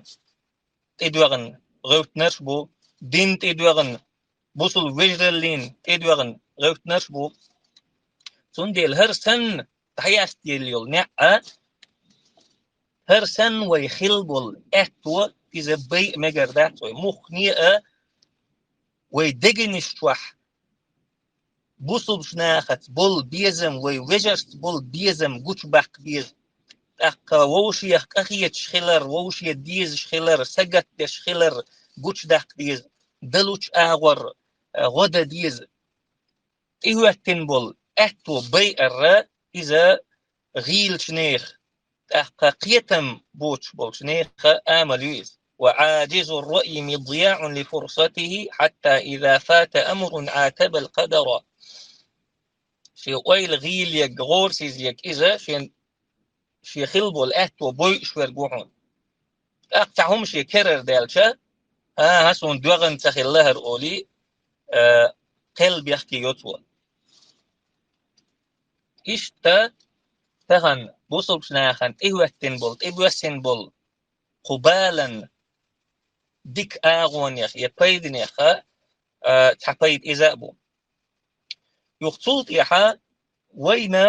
тӀедоьгӀна гӀевттинарш бу, дин тӀедоьгӀна, бусул вежараллин тӀедоьгӀна гӀевттинарш бу. Цундела хӀара санна дӀаястаелла йолу неӀ а, хӀара санна вай хила болу аьтто, иза байа мегар дац вай. Муххале а вай дегнаш чохь бусулбачу нахаца болу безам, вай вежаршца болу безам гучубаккха беза. ТӀаккха вовшех къахеташ хилар, вовше дезаш хилар, сагатдеш хилар гучудаккха деза. Далучу агӀор гӀо дан деза. ТӀехӀоьттина болу аьтто байарра иза гӀийлачу нехан, тӀаккха кхетам боцуш болчу нехан амал ю иза. وعاجز الرأي مضياع لفرصته حتى إذا فات أمر عاتب القدر. Шен ойла гӀийлаерг, гӀорасизъерг иза шен, шен хила болу аьтто бойуш верг ву хьуна. ТӀаккха цхьа хӀума шен керара даьлча, «ХӀан-хӀа, суна доьгӀна ца хилла хӀара», — олий, а, кхел бехке йо цо. Иштта тахана бусулбачу нахана тӀехӀоьттина болу, тӀебоьссина болу кху балан дика агӀонех я пайданех а, а, цхьа пайда иза а бу. Юха цул тӀаьхьа вайна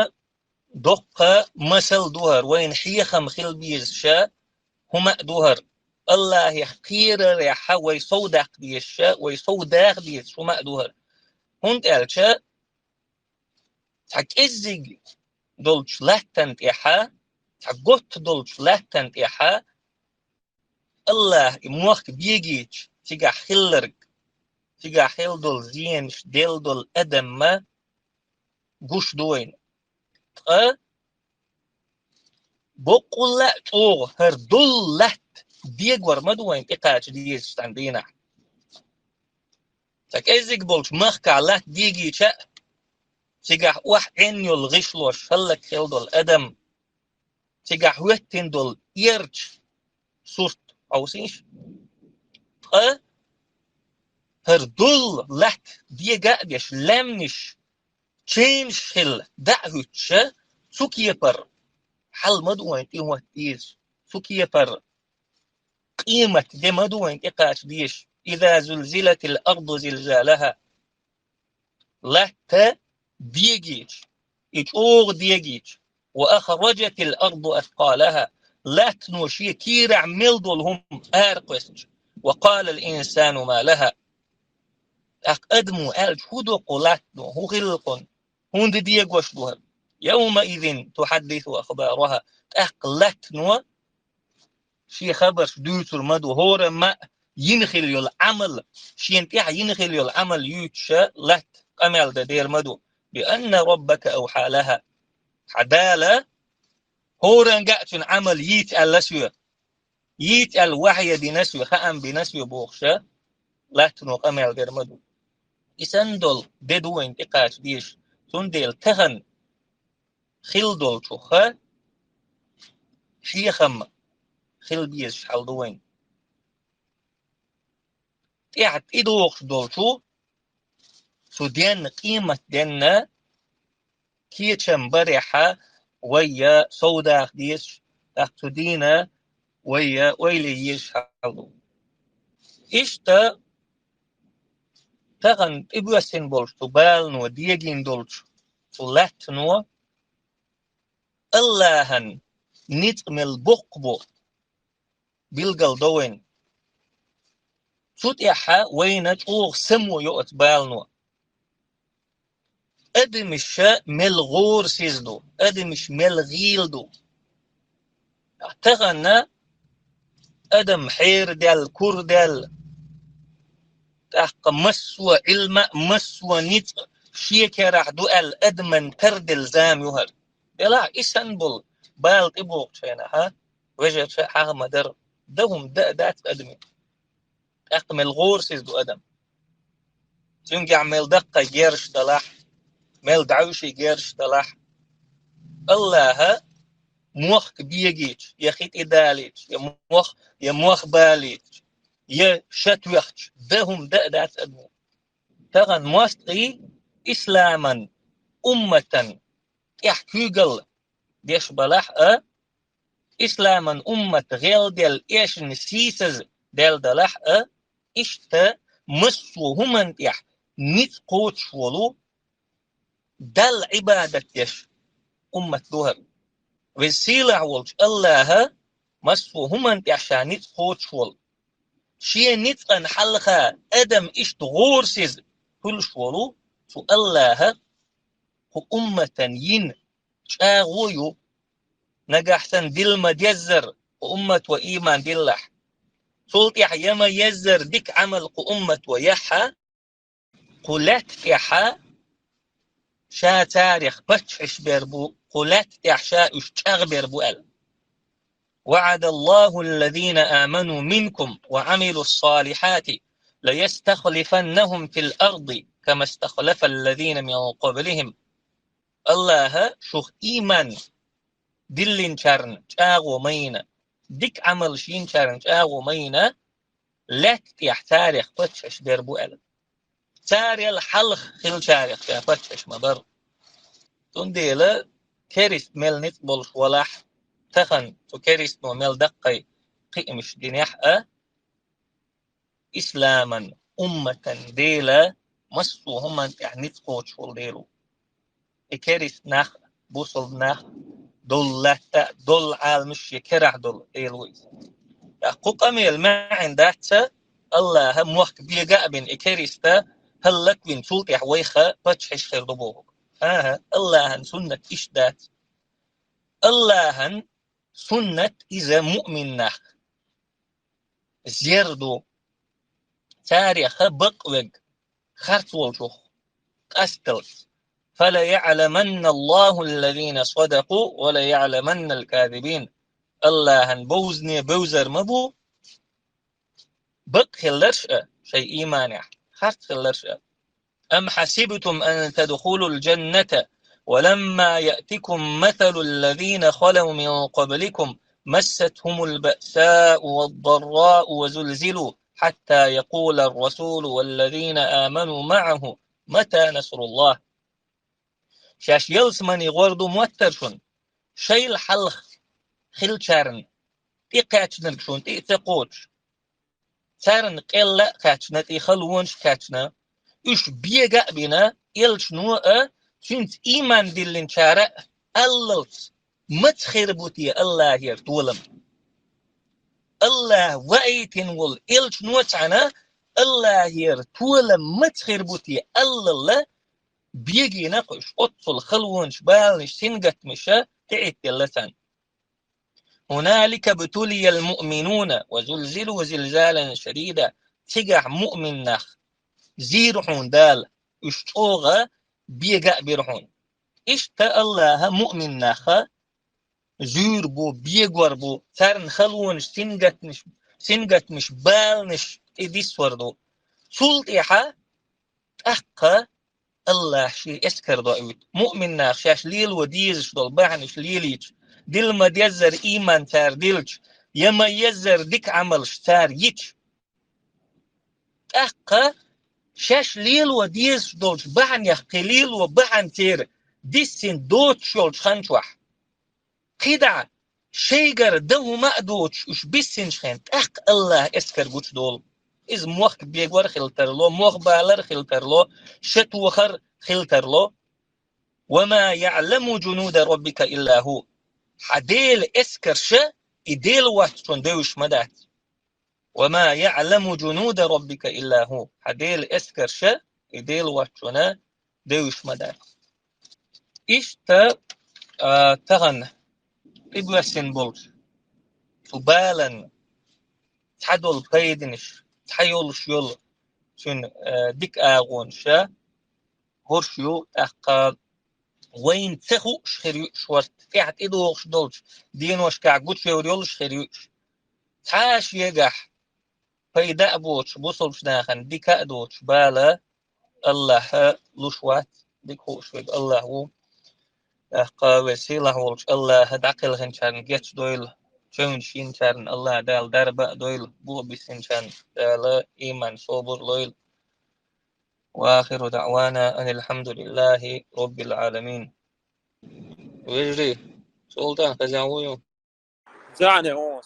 доккха масал ду хӀара, вайна хьехам хила безаша хӀума а ду хӀара. Аллахьех кхерарехьа вай сов даккха дезаша, вай сов даха дезаш хӀума а ду хӀара. ХӀунда аьлча цхьа кӀеззиг долчу латтан тӀехьа, цхьа готта долчу латтан тӀехьа Аллахь и мохк бегийча, цигахь хилларг, цигахь хилла долу зенаш делла долу адамна гуш ду вайна. Ткъа боккъалла а чӀогӀа хӀара долу латта дегор ма ду вайна тӀекхача дезаш цхьана дийнахь. Ца кӀеззиг болчу махкахь латта дегийча а, цигахь охьаӀен йолу гӀишлош хӀаллакьхила долу адам, цигахь хӀоьттина долу эрча сурт хьовсийша. Ткъа хӀара долу латта дега а деш, лаьмнаш, ченаш хилла дӀа а хӀуьттуша, цу кепара хьал ма ду вайн тӀехӀотта дезаш, цу кепара къемат де ма ду вайн тӀекхача дезаш. إذا زلزلت الأرض زلزالها. Латта дегийча, и чӀогӀа дегийча, وأخرجت الأرض أثقالها, латтано шен кийрахь мел долу хӀума аракхоьссича, وقال الإنسان ما لها. ТӀаккха адамо аьлча, хӀун до кху латтано, хӀун хилла кхунна, хӀунда дегош ду хӀара? يومئذ تحدث أخبارها. ТӀаккха латтано шен хабарш дуьйцур ма ду, хӀорамма йина хилла йолу Ӏамал, шена тӀехь йина хилла йолу Ӏамал юьйцуша латта къамел дан дер ма ду. بأن ربك أوحى لها. Хьан Дала хӀоранга а цуьнан Ӏамал йийца аьлла соьга, йийца аьлла вахьйе дина соьга, хаам бина соьга бохуша, латтано къамел дер ма ду. И санна долу де ду вайн тӀекхача дезаш, цундела тахана хилла долчуха хьехам хила безаш хьал ду вайн. ТӀехь тӀедогӀуш долчу цу денна, къемат денна кечам барехьа вайя совдаха дезаш, тӀаккха цу дийна вайя ойла е езаш хьал ду. Иштта тахана тӀебоьссина болчу цу балано дегийна долчу цу латтано Аллахьан ницкъ мел боккха бу билгал до вайн. Цу тӀехьа вайна чӀогӀа само йо оцу балано. Адамаш мел гӀорасиз ду, адамаш мел гӀийла ду. Тахана адам хьерадаьлла, курадаьлла, тӀаккха массо а Ӏилма, массо а ницкъ шен керахь ду аьлла адаман тарделла зама ю хӀара. Делахь и санна болу бала тӀебогӀучу хенахь, вежарша хьаха ма-дарра, дан хӀума дан а дац адамийн. ТӀаккха мел гӀорасиз ду адам. Цуьнгахь мел даккхий герзаш далахь, мел дӀаьвший герзаш далахь, Аллахьа мохк бегийча, я хи тӀедалийча, я мох, я мох балийча, я ша тоьхча, дан хӀума дан а дац адамийн. Тахана мостагӀий исламан умматан тӀехь куьйгалла деш балахь а, исламан уммат гӀелделла эшна сийсаза даьлла далахь а, иштта массо а хӀуманна тӀехь ницкъ кхочуш волу, Далла Ӏибадат деш уммат ду хӀара. Веза-сийлахь волчу Аллахьа массо а хӀуманна тӀехь ша ницкъ кхочуш волу. Шен ницкъан хьалха адам иштта гӀорасиз хуьлуш волу, цу Аллахьа кху умматан йина чӀагӀо ю, нагахь санна дилла ма-деззара кху уммато ийман диллахь. Цул тӀаьхьа я ма-еззара дика Ӏамал кху уммато яхьа, кху лаьтта тӀехьа ша царах паччахьаш бер бу, кху лаьтта тӀехь ша уьш чӀагӀбер бу аьлла. وعد الله الذين آمنوا منكم وعملوا الصالحات ليستخلفنهم في الأرض كما استخلف الذين من قبلهم. Аллахьа шух ийман диллинчарна чӀагӀо ма йина, дика Ӏамалш йинчарна чӀагӀо ма йина, лаьтта тӀехь царах паччахьаш бер бу аьлла. Царел хьалха хиллачарах ша паччахьаш ма бара. Цундела керист мел ницкъ болуш валахь, тахана цу керистано мел даккхий кхиамаш динехь а, исламан умматан Дела массо а хӀуманна тӀехь ницкъ кхочуш волу Дела ву. И керист нах, бусалба нах, долу латта, долу Ӏаламаш шен керахь долу Дела ву иза. ТӀаккха кху къамела маьӀна дац ца, Аллахьа мохк бега а бина и кериста хӀаллаквина, цул тӀехь вайха паччахьаш хир ду бохург. ХӀан-хӀа, Аллахьан суннат иштта дац. Аллахьан суннат иза муъмин нах зер ду. царех бакъвег, харц волчух къасталц. فليعلمن الله الذين صدقوا وليعلمن الكاذبين. Аллахьан бовзане бовзар ма бу, бакъ хиларш а шоай ийманехь, харц хиларш а. أم حسبتم أن تدخلوا الجنة ولما يأتكم مثل الذين خلوا من قبلكم مستهم البأساء والضراء وزلزلوا حتى يقول الرسول والذين آمنوا معه متى نصر الله. Шаьш ялсамане гӀор ду моттара шуна, шоайла хьалха хиллачарна тӀекхаьчнарг шуна тӀе а ца кхочуш, царна къелла а кхаьчна, тӀе халонаш а кхаьчна, уьш бега а бина, элчано а, цуьнца ийман диллинчара а аллалц, маца хир бу те Аллахьера толам? Аллахь ваийтина волу элчано а цхьаьна, Аллахьера толам маца хир бу те аллалла, бегийна-кх уьш, оццул халонаш, баланаш, сингаттамаш а тӀеӀиттелла царна. هنالك ابتلي المؤمنون وزلزلوا زلزالا شديدا. Цигахь муъмин нах зийра хьуна Дала, уьш чӀогӀа бега а бира хьуна. Иштта Аллахьа муъмин нах зуьйр бу, бегор бу, царна халонаш, сингаттамаш, сингаттамаш, баланаш тӀедиссор ду. Цул тӀаьхьа тӀаккха Аллахь шен эскар доуьйту. Муъмин нах шаьш лело дезаш долу бахьанаш лелийча, дилла ма-деззара ийман цара дилча, я ма-еззара дика Ӏамалш цара йича, тӀаккха шаьш лело дезаш долчу бахьанех кхин лело бахьана церан диссина доцуш йолчу хан чохь, кхидӀа шайгара дан хӀума а доцуш уьш биссинчу хен, тӀаккха Аллахь эскар гучудолу. Иза мохк бегор хила тарло, мох балар хила тарло, ша тохар хила тарло. وما يعلم جنود ربك إلا هو. Хьан Делан эскарша и Дела воцчунна девзаш ма дац. وما يعلم جنود ربك إلا هو. Хьан Делан эскарша и Дела воцчунна девзаш ма дац. Иштта, а, тахана тӀебоьссина болчу цу балан цхьа долу пайданаш, цхьа йолуш йолу цуьнан, а, дика агӀонаш а, хӀорш ю, тӀаккха вайна ца хууш хир ю уьш, хӀорш тӀехь тӀедогӀуш долчу деношкахь гучуевр йолуш хир ю уьш. Цхьа а шегахь пайда а боцуш, бусалбачу нахана дика а доцуш бала Аллахьа луш вац, дика хууш верг Аллахь ву. ТӀаккха вайн сийлахь волчу Аллахьа дӀакхелхинчарна гечдойла, чевнаш йинчарна Аллахь Дала дарба а дойла, боху биссинчарна Дала ийман, собар лойла. وآخر دعوانا أن الحمد لله رب العالمين. Вежарий, Султан, хаза вуй? Зене ву.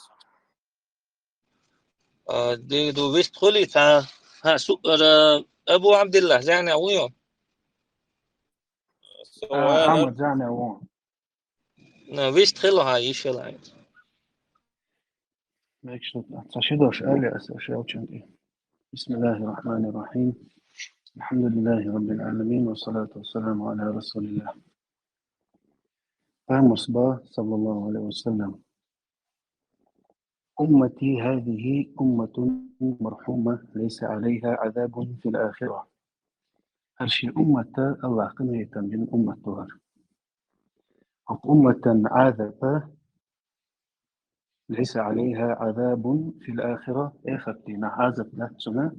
А, дийду вист хуьлий цхьа? Хьан, су-, ара, Абу Абдуллах, зене вуй? А, Ахьмад, зене ву. На, вист хила хьан, йиш хила хьан. Мекшнут, ца ши дош али аса шелчунди. بسم الله الرحمن الرحيم. الحمد لله رب العالمين، والصلاة والسلام على رسول الله. Пайхамарс боху, саллаллаху алейхи ва саллям: أمتي هذه أمة مرحومة ليس عليها عذاب في الآخرة. ХӀара шен уммат Аллахь къинхетам бина уммат ду хӀара. وأمة عذاب ليس عليها عذاب في الآخرة, эхарт дийнахь Ӏазап дац цунна.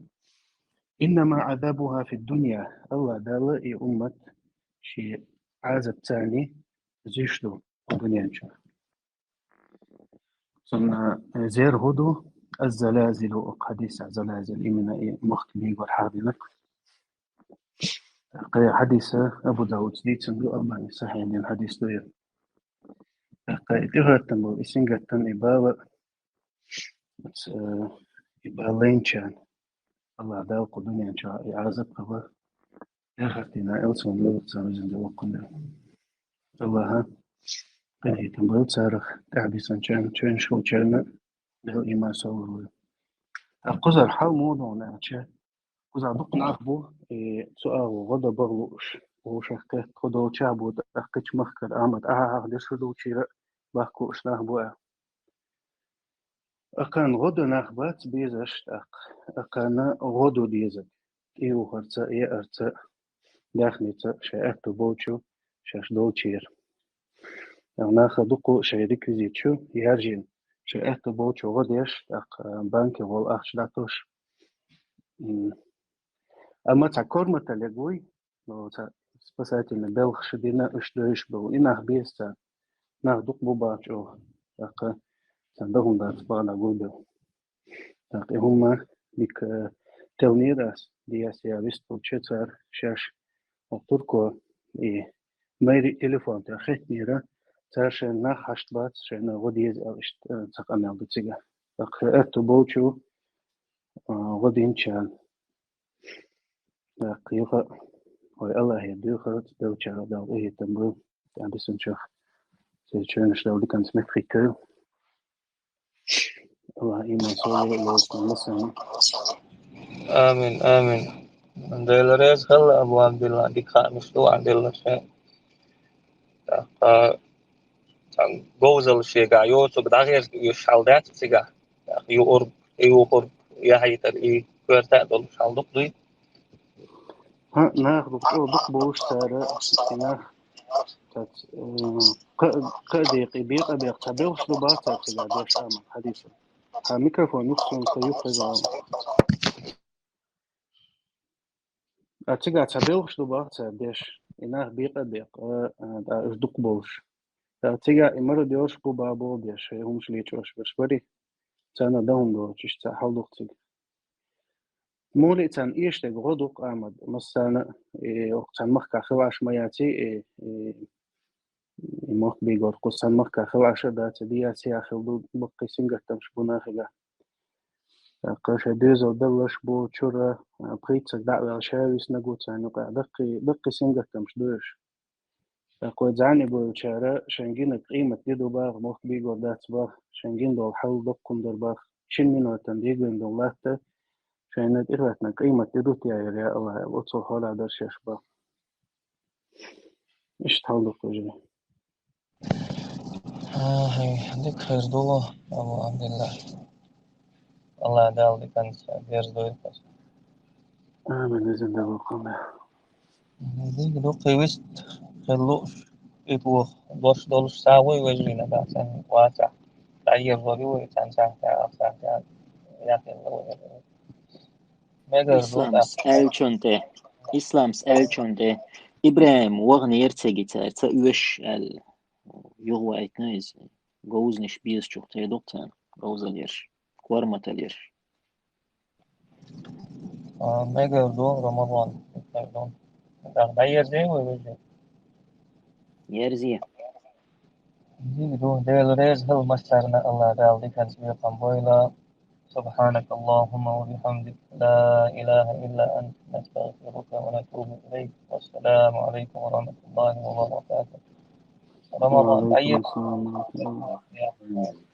إنما عذابها في الدنيا. Аллахь Дала и уммат шен Ӏазап царна зуьйш ду дуьнен чохь. Цунна, э, зер хӀун ду? الزلازل, оцу хьадисехь залазил, именно и мохк бийгар хьахдинарг. Кхин хьадис Абу Давудс дийцина ду, Албани сахьихь дина хьадис ду и. Кхин и тӀехӀоьттина болу и сингаттам, и бала, оцу, э, и бала лайначарна Аллахь Дала кху дуьнен чохь и Ӏазап хилла, эхарт дийнахь элцаман лело царна везан Дала воккхун дела. Аллахьа къинхетам бойла царах, тӀаьхьабиссинчарна, чевнаш хилчарна Дала ийман, собар лойла. Ткъа кхузара хьал муха ду аьлча, кхузахь дукха нах бу, и цу агӀор гӀо дан бакъ лууш, вовшах кхетта хӀун долчохь бу, тӀаккха кхечу махкара Ахьмад Ахьа хьахдеш хӀун долчуьра баккха лууш нах бу аьлла. Акхарна гӀо дан нах бац безаш, тӀаккха акхарна гӀо дан деза. ТӀаювхарца, яарца, даьхница шоай аьттув болчу шаьш долчура. Наха дукха шоай реквизит чу яьржина, шоай аьттув болчу гӀо деш, тӀаккха банке гӀолла ахча дӀатосуш. М. Амма цхьа корматаллег вуй, ну, цхьа спасательный белхаш дина, уьш девзаш болу, и нах беза царна. Нах дукха бу бахча чӀогӀа, тӀаккха царна дан хӀума дац бахьана гулбелла. ТӀаккха и хӀума дика, э, теллинера ас, дӀаясъяь вистхуьлча цара шаьш, оха турко и мэри телефон тӀехь хеттинера, цара шайна нах хьашт бац, шайна гӀо деза аьлла, иштта, э, цхьа къамел ду цигахь. ТӀаккха шоай аьттув болчу, э, гӀо динчарна. ТӀаккха юха вай Аллахьера дуьйхьара, цу деллачарах Дала къахетам бойла тӀаьхьа бисинчух. Церан чоьнаш Дала диканца меттахӀиттойла. Аллахь иман, собар лойла массарна. Амин, амин. Дела реза хуьлда, Абу Абдулла, дика хаамаш ду хьан деллача. ТӀаккха цхьана говзалла шегахь йоцург дӀагӀерта оьшуш хьал дац цигахь. ТӀаккха юург, юург, яхьийтар и коьрта а долуш хьал дукха дуй. ХӀаъ, нах дукха, дукха болуш цара, и нах, цац, э, кха-, кха а декъий, бекъа а бекъа, цхьа белхаш ду бах цара цигахь деш, амма хьадисо. Хьан микрофон юххе, со юххе вала. А цигахь цхьа белхаш ду бах цара деш, и нах бекъа а бекъа, а, а, уьш дукха болуш. ТӀаккха цигахь и мародёраш бу бах боху деш, шайн хӀумаш лечкъош берш барий, царна дан хӀума доцуш, цхьа хьал ду-кх цигахь. Муха лиъ царна эшадерг гӀо ду-кх, амма массарна, и, оха царна махкахь хила Ӏаш ма яций, и, и, и мохк бийгар кху царна махкахь хила Ӏаш а дац, и дӀаясъяь хила ду, баккхий сингаттамаш бу нахигахь. ТӀаккха шайн доьзал белларш бу чура, а, пхийтта саг дӀа а ваьлла, ша виснарг ву царна юкъахь, даккхий, даккхий сингаттамаш ду уьш. ТӀаккха вай зӀаьнарг вевллачара шайн гинарг къематде ду бах, мохк бийгар дац бах, шайн гина долу хьал доккха хӀума дар бах, шина минотана дегайна долу латта шайна тӀехӀоьттинарг къематде ду те, я Аллахь, оццул хьолехь дар шаьш бах. Иштта хьал ду-кх уьш. АхӀи, дика хир ду, Абу Абдулла. Аллахь Дала диканца берзадойла хьо. Амин, иза Дала воккхалла. Дика ду, кхин вист хила лууш, и тоха дош долуш сагӀа вуй вежарий нагахь санна вацахь. ДӀаерзор ю вай цхьана сахьтехь, ах сахьтехь, яхъелла вай. Мегар ду Исламс тӀаккха. Аьллачун тӀе, Исламс аьллачун тӀе, ИбрахӀим ваханера цига цара ца оьшу аьлла, юхаваийтина иза. Говзанаш безачух тӀе ду-кх царна, говзаллерш, корматаллерш. А, мегар ду, Рамазан, мегар ду. ДӀа-, дӀаерзий вай вежарий? Ерзий. Дика ду, Дела реза хуьлда массарна, Аллахь Дала диканца бекхам бойла. سبحانك اللهم وبحمدك، لا إله إلا أنت، نستغفرك ونتوب إليك. والسلام عليكم ورحمة الله وبركاته. Рамазан, وعليكم السلام ورحمة الله.